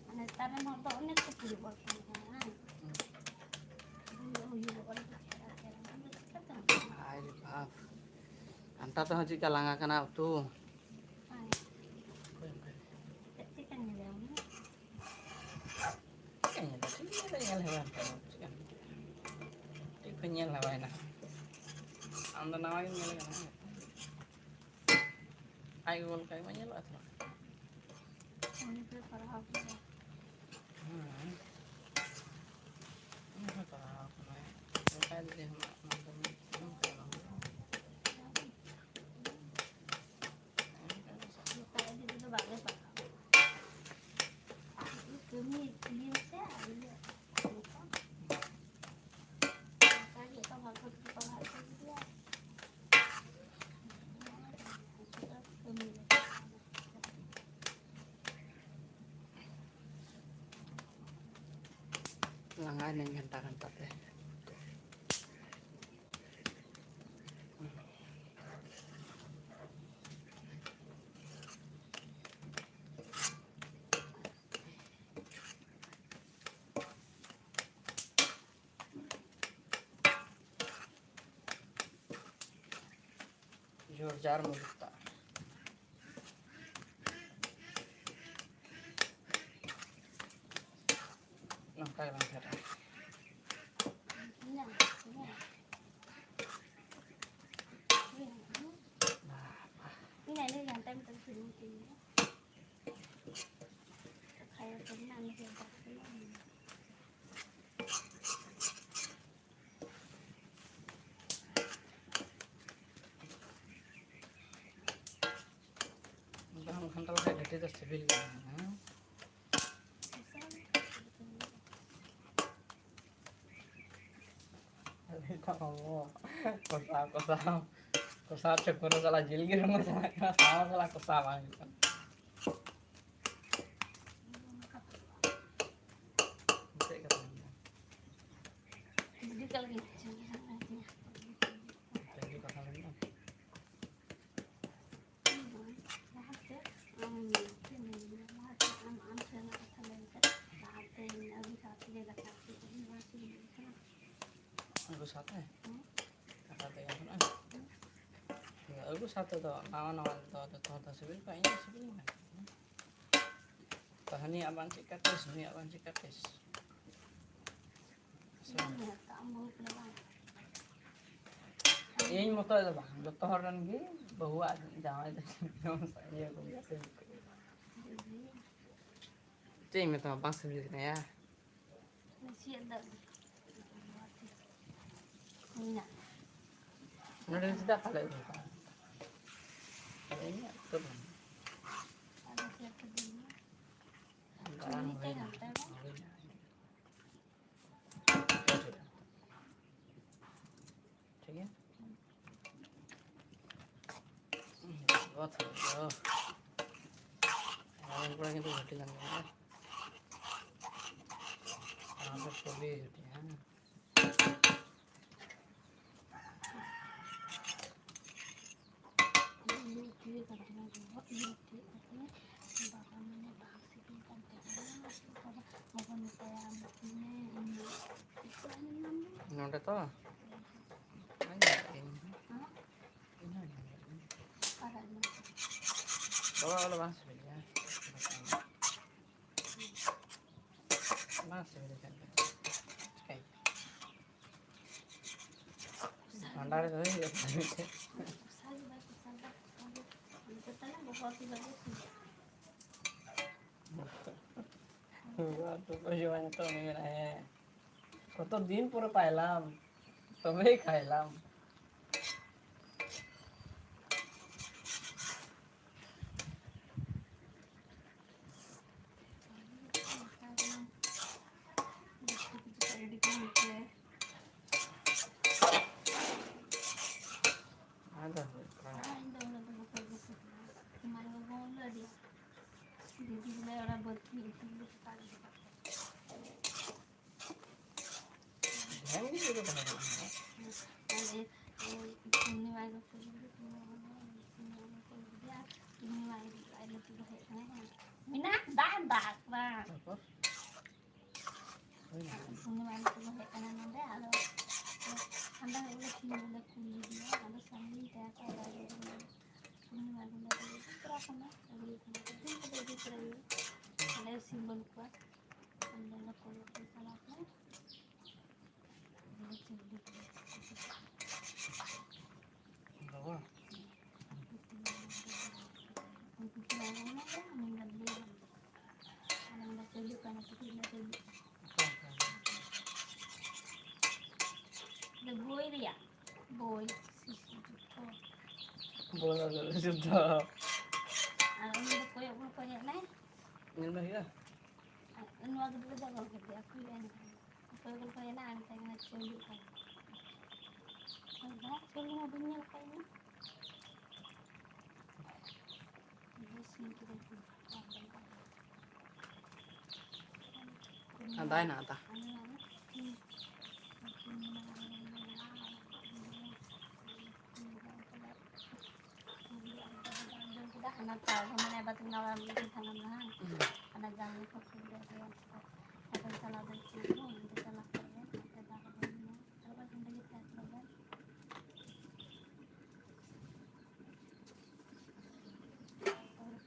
ᱟᱨ ᱱᱮᱛᱟᱨ ᱨᱮᱱ ᱦᱚᱲ ᱫᱚ ᱚᱱᱮᱠ ᱠᱚ ᱯᱚᱨᱤᱵᱚᱨᱛᱚᱱ ᱠᱟᱱᱟ, ᱦᱮᱸ? ᱦᱩᱭᱩᱜ, ᱦᱩᱭᱩᱜ, ᱚᱱᱮ ᱠᱚ ᱪᱮᱦᱨᱟ, ᱪᱮᱦᱨᱟ᱾ ᱟᱢ ᱫᱚ ᱪᱤᱠᱟᱹᱛᱮᱢ ᱟᱭ ᱨᱮ ᱵᱟᱯ, ᱜᱷᱟᱱᱴᱟ ᱛᱮᱦᱚᱸ ᱪᱮᱫᱠᱟ ᱞᱟᱸᱜᱟ ᱠᱟᱱᱟ ᱩᱛᱩ᱾ ᱦᱮᱸ᱾ ᱪᱮᱫ, ᱪᱮᱫ ᱠᱟᱱ ᱧᱮᱞᱮ ᱟᱢ ᱫᱚ? ᱪᱮᱫ ᱠᱟᱱ ᱧᱮᱞᱟ? ᱪᱮᱫ ᱧᱮᱞ ᱦᱮᱣᱟ ᱠᱟᱱᱟ? ᱪᱮᱫ ᱠᱟᱱ ᱧᱮᱞ ᱦᱮᱣᱟᱭᱮᱱᱟ? ᱟᱢ ᱫᱚ ᱱᱟᱣᱟ ᱜᱮᱢ ᱧᱮᱞ ᱠᱟᱱᱟ, ᱦᱮᱸ? ᱟᱡ ᱜᱚᱜᱚ ᱞᱮᱠᱟ ᱜᱮ ᱵᱟᱝ ᱧᱮᱞᱚᱜᱼᱟ ᱛᱚ? ᱩᱱᱤ ᱫᱚᱭ ᱯᱟᱲᱦᱟᱣ ᱠᱟᱱᱟ᱾ ᱦᱮᱸ᱾ ᱩᱱᱤ ᱦᱚᱸᱭ ᱯᱟᱲᱦᱟᱣ ᱠᱟᱱᱟᱭ᱾ ᱚᱱᱠᱟ ᱡᱩᱫᱤ ᱟᱢᱟᱜ ᱢᱚᱱ ᱫᱚ ᱢᱤᱫ ᱴᱷᱮᱱ ᱛᱟᱦᱮᱱᱟ᱾ ᱱᱮᱛᱟᱨ ᱫᱤᱱ ᱨᱮᱫᱚ ᱵᱟᱞᱮ ᱯᱟᱲᱦᱟᱣ᱾ ᱠᱟᱹᱢᱤ ᱤᱭᱟᱹ ᱥᱮ ᱟᱨ ᱤᱭᱟᱹ᱾ ᱚᱱᱠᱟ ᱜᱮ ᱚᱠᱟ ᱵᱷᱟᱜᱽ ᱠᱚ ᱯᱟᱲᱦᱟᱣ ᱦᱚᱪᱚ ᱠᱮᱫᱮᱭᱟ᱾ ᱞᱟᱸᱜᱟᱭᱮᱱᱟᱹᱧ ᱜᱷᱟᱱᱴᱟ ᱜᱷᱟᱱᱴᱟ ᱛᱮ᱾ ᱡᱳᱨ ᱡᱟᱨ ᱢᱩᱞᱩᱠ ᱛᱟᱜ᱾ ᱱᱚᱝᱠᱟ ᱜᱮᱞᱟᱝ ᱯᱷᱮᱰᱟ᱾ ᱵᱟᱝ ᱜᱷᱟᱱᱴᱟ ᱞᱮᱠᱷᱟᱡ ᱜᱷᱟᱹᱴᱤ ᱫᱚ ᱥᱤᱵᱤᱞ ᱜᱮᱭᱟ, ᱦᱮᱸ? ᱠᱚᱥᱟᱣ, ᱠᱚᱥᱟᱣ, ᱠᱚᱥᱟᱣ ᱪᱚᱠᱚᱨ ᱨᱮ ᱥᱟᱞᱟ ᱡᱤᱞ ᱜᱮ ᱵᱟᱝ ᱪᱟᱞᱟᱜ ᱠᱟᱱᱟ, ᱥᱟᱣ ᱥᱟᱞᱟ ᱠᱚᱥᱟᱣ ᱵᱟᱝ ᱦᱩᱭᱩᱜ ᱠᱟᱱᱟ᱾ ᱪᱮᱫ ᱠᱟᱛᱷᱟ ᱢᱮᱱᱟᱜᱼᱟ? ᱪᱮᱫ ᱠᱟᱛᱷᱟ ᱢᱮᱱᱟᱜᱼᱟ? ᱟᱹᱜᱩ ᱥᱟᱶᱛᱮ? ᱠᱟᱛᱷᱟ ᱛᱮᱜᱮ ᱜᱟᱱᱚᱜᱼᱟ᱾ ᱟᱹᱜᱩ ᱥᱟᱶᱛᱮ ᱫᱚ ᱱᱟᱣᱟ ᱱᱟᱣᱟ ᱫᱚ ᱡᱚᱛᱚ ᱦᱚᱲ ᱫᱚ ᱥᱤᱵᱤᱞ ᱠᱚᱣᱟ, ᱤᱧ ᱫᱚ ᱥᱤᱵᱤᱞᱤᱧ ᱠᱟᱱᱟ᱾ ᱛᱚ ᱦᱟᱹᱱᱤᱭᱟᱜ ᱵᱟᱝ ᱪᱮᱫ ᱠᱟ ᱴᱮᱥ, ᱱᱩᱭᱟᱜ ᱵᱟᱝ ᱪᱮᱫ ᱠᱟ ᱴᱮᱥ᱾ ᱤᱧ ᱢᱚᱛᱚᱡ ᱫᱚ ᱵᱟᱝ, ᱡᱚᱛᱚ ᱦᱚᱲ ᱨᱮᱱ ᱜᱮ ᱵᱟᱹᱦᱩᱣᱟᱜ ᱡᱟᱶᱟᱭ ᱫᱚ ᱤᱭᱟᱹ ᱠᱚ ᱜᱮᱭᱟ ᱥᱮ᱾ ᱪᱮᱫ ᱤᱧ ᱢᱮᱛᱟᱢᱟ, ᱵᱟᱝ ᱥᱤᱵᱤᱞ ᱠᱟᱱᱟ ᱭᱟ? ᱱᱚᱰᱮ ᱪᱮᱫᱟᱜ ᱯᱟᱞᱮ ᱟᱹᱜᱩ ᱠᱟᱜᱼᱟ? ᱟᱫᱚ ᱤᱧᱟᱹᱜ ᱫᱚ ᱵᱟᱝ᱾ ᱫᱟᱬᱟᱱ ᱦᱩᱭᱱᱟ, ᱦᱩᱭᱱᱟ᱾ ᱴᱷᱤᱠ ᱜᱮᱭᱟ᱾ ᱵᱚᱦᱩᱛ ᱦᱩᱭ ᱜᱮᱭᱟ᱾ ᱟᱨ ᱠᱚᱲᱟ ᱠᱤᱱᱛᱩ ᱜᱷᱟᱹᱴᱤ ᱠᱟᱱ ᱜᱮᱭᱟ᱾ ᱟᱨ ᱫᱚ ᱠᱚᱵᱤ ᱜᱷᱟᱹᱴᱤ, ᱦᱮᱸ᱾ ᱱᱚᱰᱮ ᱛᱚ? ᱵᱟᱹᱧ ᱧᱮᱞ ᱠᱟᱫᱟ ᱤᱧ ᱦᱚᱸ᱾ ᱤᱧ ᱦᱚᱸ ᱧᱮᱞ ᱠᱟᱫᱟ᱾ ᱛᱚᱣᱟ ᱵᱟᱞᱟ ᱵᱟᱝ ᱥᱤᱵᱤᱞ ᱜᱮᱭᱟ᱾ ᱵᱟᱝ ᱥᱤᱵᱤᱞ ᱠᱟᱱ ᱜᱮᱭᱟ᱾ ᱪᱤᱠᱟᱹᱭ? ᱵᱷᱟᱸᱰᱟᱱ ᱨᱮ ᱫᱚ ᱦᱩᱭᱩᱜ ᱠᱟᱱᱟ ᱢᱤᱫᱴᱮᱡ᱾ ᱵᱟᱵᱟ ᱛᱚ ᱠᱚ ᱡᱚᱢᱟ ᱱᱤᱛᱚᱜ ᱩᱱᱤ ᱢᱮᱱᱟᱭ, ᱦᱮᱸ᱾ ᱠᱚᱛᱚ ᱫᱤᱱ ᱯᱚᱨᱮ ᱯᱟᱭᱞᱟᱢ, ᱛᱚᱵᱮᱭ ᱠᱷᱟᱭᱞᱟᱢ᱾ ᱟᱫᱚ ᱦᱩᱭᱩᱜ ᱠᱟᱱᱟ᱾ ᱫᱤᱫᱤ ᱵᱚᱞᱮ ᱚᱱᱟ ᱵᱟᱹᱲᱛᱤ ᱤᱥᱤᱱ ᱫᱚ ᱥᱮᱛᱟᱜ ᱨᱮ᱾ ᱰᱷᱮᱨ ᱜᱮ ᱡᱩᱫᱤ ᱛᱟᱦᱮᱸ ᱠᱟᱱᱟ᱾ ᱟᱨ ᱮ, ᱮ, ᱯᱩᱨᱱᱤᱢᱟ ᱜᱮ ᱠᱩᱞᱤ ᱞᱮᱫᱮᱭᱟ, ᱯᱩᱨᱱᱤᱢᱟ ᱜᱮ ᱠᱩᱞᱤ ᱞᱮᱫᱮᱭᱟ, ᱯᱩᱨᱱᱤᱢᱟ ᱟᱡ ᱞᱟᱹᱴᱩ ᱵᱟ ᱦᱮᱡ ᱠᱟᱱᱟᱭ, ᱦᱮᱸ᱾ ᱢᱮᱱᱟᱜ ᱫᱟᱜ, ᱫᱟᱜ, ᱵᱟᱝ᱾ ᱛᱟᱨᱯᱚᱨ? ᱦᱩᱭᱱᱟ᱾ ᱯᱩᱨᱱᱤᱢᱟ ᱟᱡ ᱞᱟᱹᱴᱩ ᱵᱟ ᱦᱮᱡ ᱠᱟᱱᱟᱭ ᱱᱚᱰᱮ, ᱟᱫᱚ ᱦᱟᱸᱰᱮ ᱩᱱᱤ ᱥᱤᱢ ᱵᱚᱞᱮ ᱠᱩᱞ ᱞᱮᱫᱮᱭᱟ, ᱟᱫᱚ ᱥᱟᱺᱜᱤᱧ ᱛᱮ ᱟᱠᱚ ᱚᱲᱟᱜ ᱨᱮ ᱯᱩᱨᱱᱤᱢᱟ ᱜᱮ ᱞᱟᱹᱴᱩ ᱵᱟ ᱛᱚᱨᱟ ᱠᱷᱚᱱᱟᱜ ᱟᱹᱜᱩᱭᱮ ᱠᱟᱱᱟ, ᱫᱤᱱ ᱠᱚᱫᱚ ᱤᱫᱤ ᱛᱚᱨᱟᱭᱮᱭᱟ᱾ ᱟᱞᱮ ᱥᱤᱢ ᱵᱟᱹᱱᱩᱜ ᱠᱚᱣᱟ, ᱟᱫᱚ ᱚᱱᱟ ᱠᱚ ᱤᱫᱤ ᱪᱟᱞᱟᱣ ᱠᱟᱱᱟ᱾ ᱵᱟᱵᱟ᱾ ᱵᱳᱭ ᱨᱮᱭᱟᱜ, ᱵᱳᱭ, ᱥᱤᱥᱩ ᱡᱚᱛᱚ᱾ ᱵᱳᱭ ᱟᱨ ᱡᱩᱫᱟᱹ᱾ ᱟᱨ ᱩᱱᱤ ᱫᱚ ᱠᱚᱭᱚᱜ ᱵᱚᱱ ᱠᱚᱭᱚᱜ ᱱᱟᱭ᱾ ᱧᱮᱞ ᱢᱮ ᱦᱩᱭᱩᱜᱼᱟ᱾ ᱟᱨ ᱱᱚᱣᱟ ᱜᱤᱫᱽᱨᱟᱹ ᱫᱚ ᱵᱟᱝ ᱠᱟᱱ ᱜᱮᱭᱟ, ᱠᱩᱭᱞᱟ ᱮᱱ ᱠᱷᱟᱱ᱾ ᱚᱠᱚᱭ ᱜᱚᱞᱯᱚᱭᱮᱱᱟ? ᱟᱨ ᱢᱮᱛᱟᱭ ᱠᱟᱱᱟ, "ᱪᱟᱹᱞᱩᱜ ᱠᱟᱱᱟ᱾" ᱟᱨ ᱡᱟᱦᱟᱸ ᱪᱟᱹᱞᱩ ᱢᱟ ᱵᱟᱹᱧ ᱧᱮᱞ ᱠᱟᱜ ᱤᱧ ᱢᱟ᱾ ᱵᱮᱥ ᱧᱮᱞ ᱠᱮᱫᱟ ᱠᱚ᱾ ᱟᱫᱟᱭ ᱱᱟ ᱟᱫᱟ᱾ ᱦᱟᱱᱟ ᱪᱟᱣᱞᱮ ᱢᱟᱱᱮ ᱵᱟᱫ ᱱᱟᱣᱟ ᱢᱤᱫ ᱫᱤᱱ ᱛᱟᱦᱮᱱᱟ ᱦᱟᱸᱜ᱾ ᱦᱩᱸ᱾ ᱦᱟᱱᱟ ᱡᱟᱝ ᱞᱮᱠᱟ ᱠᱚ ᱞᱟᱹᱭᱟ, ᱟᱫᱚ ᱪᱟᱞᱟᱣ ᱫᱚ ᱪᱮᱫ ᱦᱚᱸ ᱵᱟᱝ, ᱚᱸᱰᱮ ᱪᱟᱞᱟᱣ ᱠᱟᱛᱮ ᱟᱫᱚ ᱫᱟᱜ ᱦᱚᱸ ᱵᱟᱹᱧ ᱧᱩᱭᱟ᱾ ᱟᱨ ᱵᱟᱝ ᱚᱸᱰᱮ ᱜᱮ ᱛᱟᱦᱮᱸ ᱠᱚᱜ ᱵᱮᱱ᱾ ᱛᱟᱨᱯᱚᱨᱮ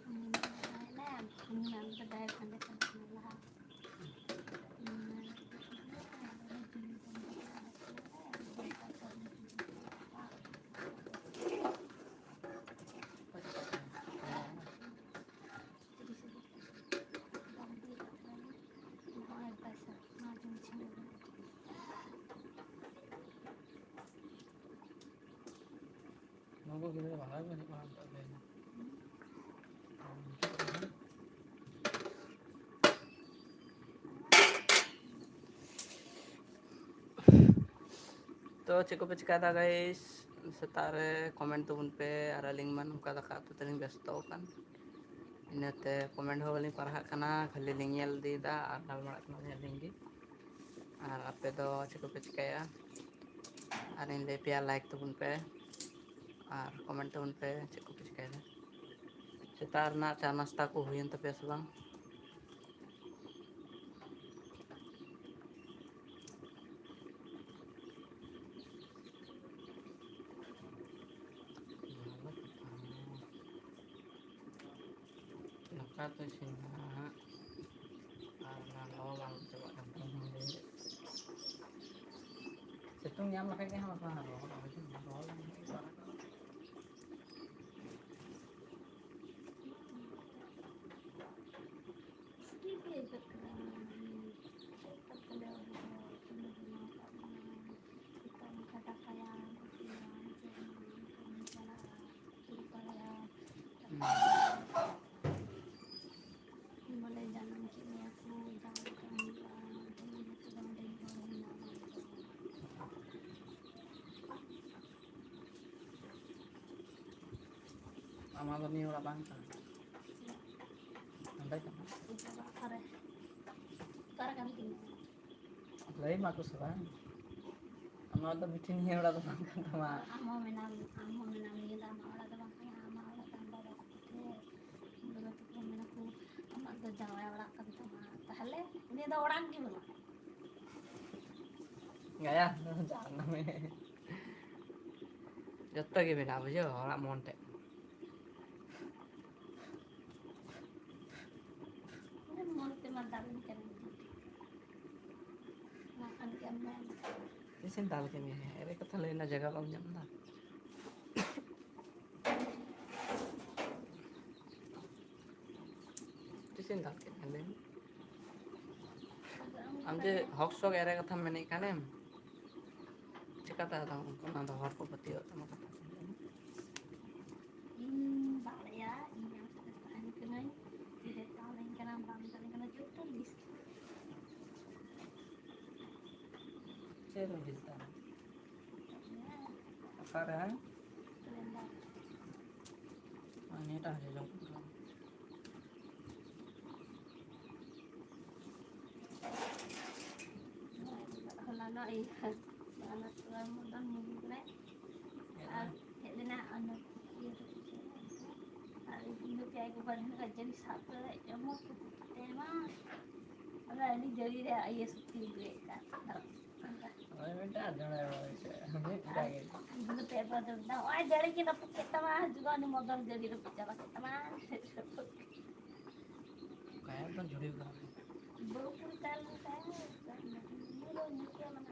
ᱩᱱᱠᱩ ᱜᱤᱫᱽᱨᱟᱹ ᱵᱟᱝ ᱠᱚ ᱦᱤᱡᱩᱜ ᱠᱟᱱᱟ ᱱᱤᱛᱚᱜ ᱫᱚ᱾ ᱛᱚ, ᱪᱮᱫ ᱠᱚᱯᱮ ᱪᱤᱠᱟᱭᱮᱫᱟ, guys? ᱥᱮᱛᱟᱜ ᱨᱮ comment ᱛᱟᱵᱚᱱ ᱯᱮ, ᱟᱨ ᱟᱹᱞᱤᱧ ᱢᱟ ᱱᱚᱝᱠᱟ ᱫᱟᱠᱟ ᱩᱛᱩ ᱛᱮᱞᱤᱧ ᱵᱮᱥᱛᱚ ᱟᱠᱟᱱ, ᱤᱱᱟᱹᱛᱮ comment ᱦᱚᱸ ᱵᱟᱹᱞᱤᱧ ᱯᱟᱲᱦᱟᱜ ᱠᱟᱱᱟ, ᱠᱷᱟᱹᱞᱤ ᱞᱤᱧ ᱧᱮᱞ ᱤᱫᱤᱭᱮᱫᱟ ᱟᱨ ᱜᱟᱞᱢᱟᱨᱟᱜ ᱠᱟᱱᱟ ᱟᱹᱞᱤᱧ ᱜᱮ᱾ ᱟᱨ ᱟᱯᱮ ᱫᱚ ᱪᱮᱫ ᱠᱚᱯᱮ ᱪᱤᱠᱟᱹᱭᱟ? ᱟᱨᱤᱧ ᱞᱟᱹᱭ ᱯᱮᱭᱟ, like ᱛᱟᱵᱚᱱ ᱯᱮ ᱟᱨ comment ᱛᱟᱵᱚᱱ ᱯᱮ, ᱪᱮᱫ ᱠᱚᱯᱮ ᱪᱤᱠᱟᱹᱭᱮᱫᱟ? ᱥᱮᱛᱟᱜ ᱨᱮᱱᱟᱜ ᱪᱟ ᱱᱟᱥᱛᱟ ᱠᱚ ᱦᱩᱭᱮᱱ ᱛᱟᱯᱮᱭᱟ ᱥᱮ ᱵᱟᱝ? ᱫᱟᱠᱟ ᱩᱛᱩ ᱤᱥᱤᱱ ᱦᱟᱸᱜ᱾ ᱟᱨ ᱚᱱᱟ ᱞᱚᱞᱚ ᱵᱟᱝ ᱪᱟᱵᱟᱜ ᱠᱟᱱ ᱛᱟᱵᱚᱱᱟ᱾ ᱥᱤᱛᱩᱝ ᱧᱟᱢ ᱞᱮᱠᱷᱟᱡ ᱜᱮ ᱦᱟᱸᱜ ᱵᱟᱠᱚ ᱨᱚᱦᱚᱲ, ᱨᱚᱦᱚᱲ ᱞᱮᱱᱠᱷᱟᱱ ᱜᱮ ᱵᱟᱝ ᱜᱟᱱᱚᱜᱼᱟ᱾ ᱵᱚᱞᱮ ᱡᱟᱱᱟᱢ ᱠᱮᱫ ᱢᱮᱭᱟ ᱠᱚ, ᱡᱟᱶᱟᱭ ᱠᱟᱢ ᱦᱩᱭᱩᱜᱼᱟ, ᱵᱚᱞᱮ ᱡᱚᱛᱚ ᱜᱟᱱ ᱰᱟᱹᱝᱜᱩᱣᱟᱹ ᱦᱩᱭᱱᱟ ᱵᱟᱝ ᱫᱚ᱾ ᱟᱢᱟᱜ ᱫᱚ ᱱᱤᱭᱟᱹ ᱚᱲᱟᱜ ᱵᱟᱝ ᱠᱟᱱᱟ? ᱱᱚᱸᱰᱮ ᱠᱟᱱᱟ᱾ ᱚᱠᱟᱨᱮ? ᱚᱠᱟᱨᱮ ᱠᱟᱹᱢᱤ ᱠᱟᱱᱟ? ᱞᱟᱹᱭ ᱢᱟᱠᱚ ᱥᱮ ᱵᱟᱝ? ᱟᱢᱟᱜ ᱫᱚ ᱢᱤᱫᱴᱮᱱ ᱱᱤᱭᱟᱹ ᱚᱲᱟᱜ ᱫᱚ ᱵᱟᱝ ᱠᱟᱱ ᱛᱟᱢᱟ᱾ ᱟᱢ ᱦᱚᱸ ᱢᱮᱱᱟᱢ, ᱟᱢ ᱦᱚᱸ ᱢᱮᱱᱟᱢ, ᱱᱤᱭᱟᱹ ᱫᱚ ᱟᱢᱟᱜ ᱚᱲᱟᱜ ᱫᱚ ᱵᱟᱝ ᱠᱟᱱᱟ, ᱟᱢᱟᱜ ᱚᱲᱟᱜ ᱫᱚ ᱟᱢ ᱵᱟᱵᱟ ᱛᱟᱠᱚ ᱴᱷᱮᱱ᱾ ᱵᱟᱵᱟ ᱛᱟᱠᱚ ᱢᱮᱱᱟ ᱠᱚ, "ᱟᱢᱟᱜ ᱫᱚ ᱡᱟᱶᱟᱭ ᱚᱲᱟᱜ ᱠᱟᱱ ᱛᱟᱢᱟ᱾" ᱛᱟᱦᱚᱞᱮ ᱩᱱᱤ ᱫᱚ ᱚᱲᱟᱜ ᱜᱮ ᱵᱟᱹᱱᱩᱜᱼᱟ᱾ ᱜᱟᱭᱟ, ᱡᱟᱦᱟᱱᱟᱢ᱾ ᱡᱚᱛᱚ ᱜᱮ ᱢᱮᱱᱟᱜᱼᱟ, ᱵᱩᱡᱷᱟᱹᱣ, ᱚᱲᱟᱜ ᱢᱚᱱ ᱴᱷᱮᱡ᱾ ᱢᱚᱱ ᱛᱮᱢᱟ ᱫᱟᱞᱤᱧ ᱠᱟᱱᱟ᱾ ᱚᱱᱟ ᱠᱷᱟᱱ ᱜᱮ ᱟᱢ ᱢᱮᱱ᱾ ᱛᱤᱥᱮᱢ ᱫᱟᱞ ᱠᱮᱫ ᱢᱮᱭᱟ? ᱮᱲᱮ ᱠᱟᱛᱷᱟ ᱞᱟᱹᱭ ᱨᱮᱱᱟᱜ ᱡᱟᱭᱜᱟ ᱵᱟᱢ ᱧᱟᱢ ᱮᱫᱟ᱾ ᱛᱤᱥᱮᱢ ᱫᱟᱞ ᱠᱮᱫ ᱢᱮᱭᱟ, ᱞᱟᱹᱭ ᱢᱮ? ᱟᱢ ᱡᱮ ᱦᱚᱠ ᱥᱚᱠ ᱮᱲᱮ ᱠᱟᱛᱷᱟᱢ ᱢᱮᱱᱮᱫ ᱠᱟᱱᱮᱢ, ᱪᱮᱠᱟᱛᱮ ᱟᱫᱚ ᱚᱱᱟ ᱫᱚ ᱦᱚᱲ ᱠᱚ ᱯᱟᱹᱛᱭᱟᱹᱣᱟᱜ ᱛᱟᱢᱟ ᱠᱟᱛᱷᱟ? ᱚᱠᱟᱨᱮ? ᱱᱤᱭᱟᱹᱴᱟᱜ ᱦᱚᱸ ᱡᱚᱡᱚᱢ ᱯᱩᱨ᱾ ᱦᱚᱞᱟᱱᱚᱜ ᱤᱭᱟᱹ, ᱦᱚᱞᱟᱱᱚᱜ ᱛᱚᱣᱟ ᱢᱚᱫᱚᱱ ᱧᱩ ᱠᱟᱱᱟᱭ᱾ ᱟᱨ ᱦᱮᱡ ᱞᱮᱱᱟ ᱚᱱᱟ ᱤᱭᱟᱹ ᱨᱮ᱾ ᱟᱨ ᱤᱧ ᱫᱚ ᱯᱮᱭᱟ ᱜᱮ ᱵᱟᱹᱧ ᱦᱩᱭᱩᱜᱼᱟ, ᱡᱟᱹᱱᱤᱡ ᱥᱟᱵ ᱠᱟᱛᱮ ᱡᱚᱢ ᱦᱚᱸ ᱠᱚ ᱛᱮ ᱢᱟ᱾ ᱚᱱᱟ ᱟᱹᱰᱤ ᱡᱟᱹᱲᱤ ᱨᱮ ᱤᱭᱟᱹ ᱥᱚᱠᱛᱤ ᱟᱹᱜᱩᱭᱮᱫ ᱠᱟᱱ᱾ ᱦᱳᱭ, ᱢᱤᱫᱴᱟᱝ ᱡᱚᱲᱟᱭ ᱨᱚᱲ ᱦᱚᱪᱚᱭᱟ᱾ ᱢᱤᱫᱴᱟᱝ ᱜᱮ᱾ ᱤᱧ ᱫᱚ ᱯᱮ ᱵᱟᱨ ᱫᱚ ᱢᱮᱛᱟᱜᱼᱟ, ᱱᱚᱜᱼᱚᱭ ᱡᱟᱹᱲᱤ ᱜᱮ ᱨᱟᱹᱯᱩᱫ ᱠᱮᱫ ᱛᱟᱢᱟ, ᱦᱤᱡᱩᱜᱼᱟ, ᱩᱱᱤ ᱢᱚᱫᱚᱱ ᱡᱟᱹᱲᱤ ᱨᱟᱹᱯᱩᱫ ᱪᱟᱵᱟ ᱠᱮᱫ ᱛᱟᱢᱟ᱾ ᱚᱠᱟ ᱮᱠᱫᱚᱢ ᱡᱷᱩᱲᱤ ᱠᱟᱱᱟ᱾ ᱵᱟᱹᱦᱩ ᱠᱩᱲᱤ ᱛᱟᱦᱮᱸ ᱞᱮᱱ ᱠᱷᱟᱱ, ᱩᱱᱤ ᱫᱚ ᱧᱩ ᱠᱮᱭᱟ, ᱢᱟᱱᱮ,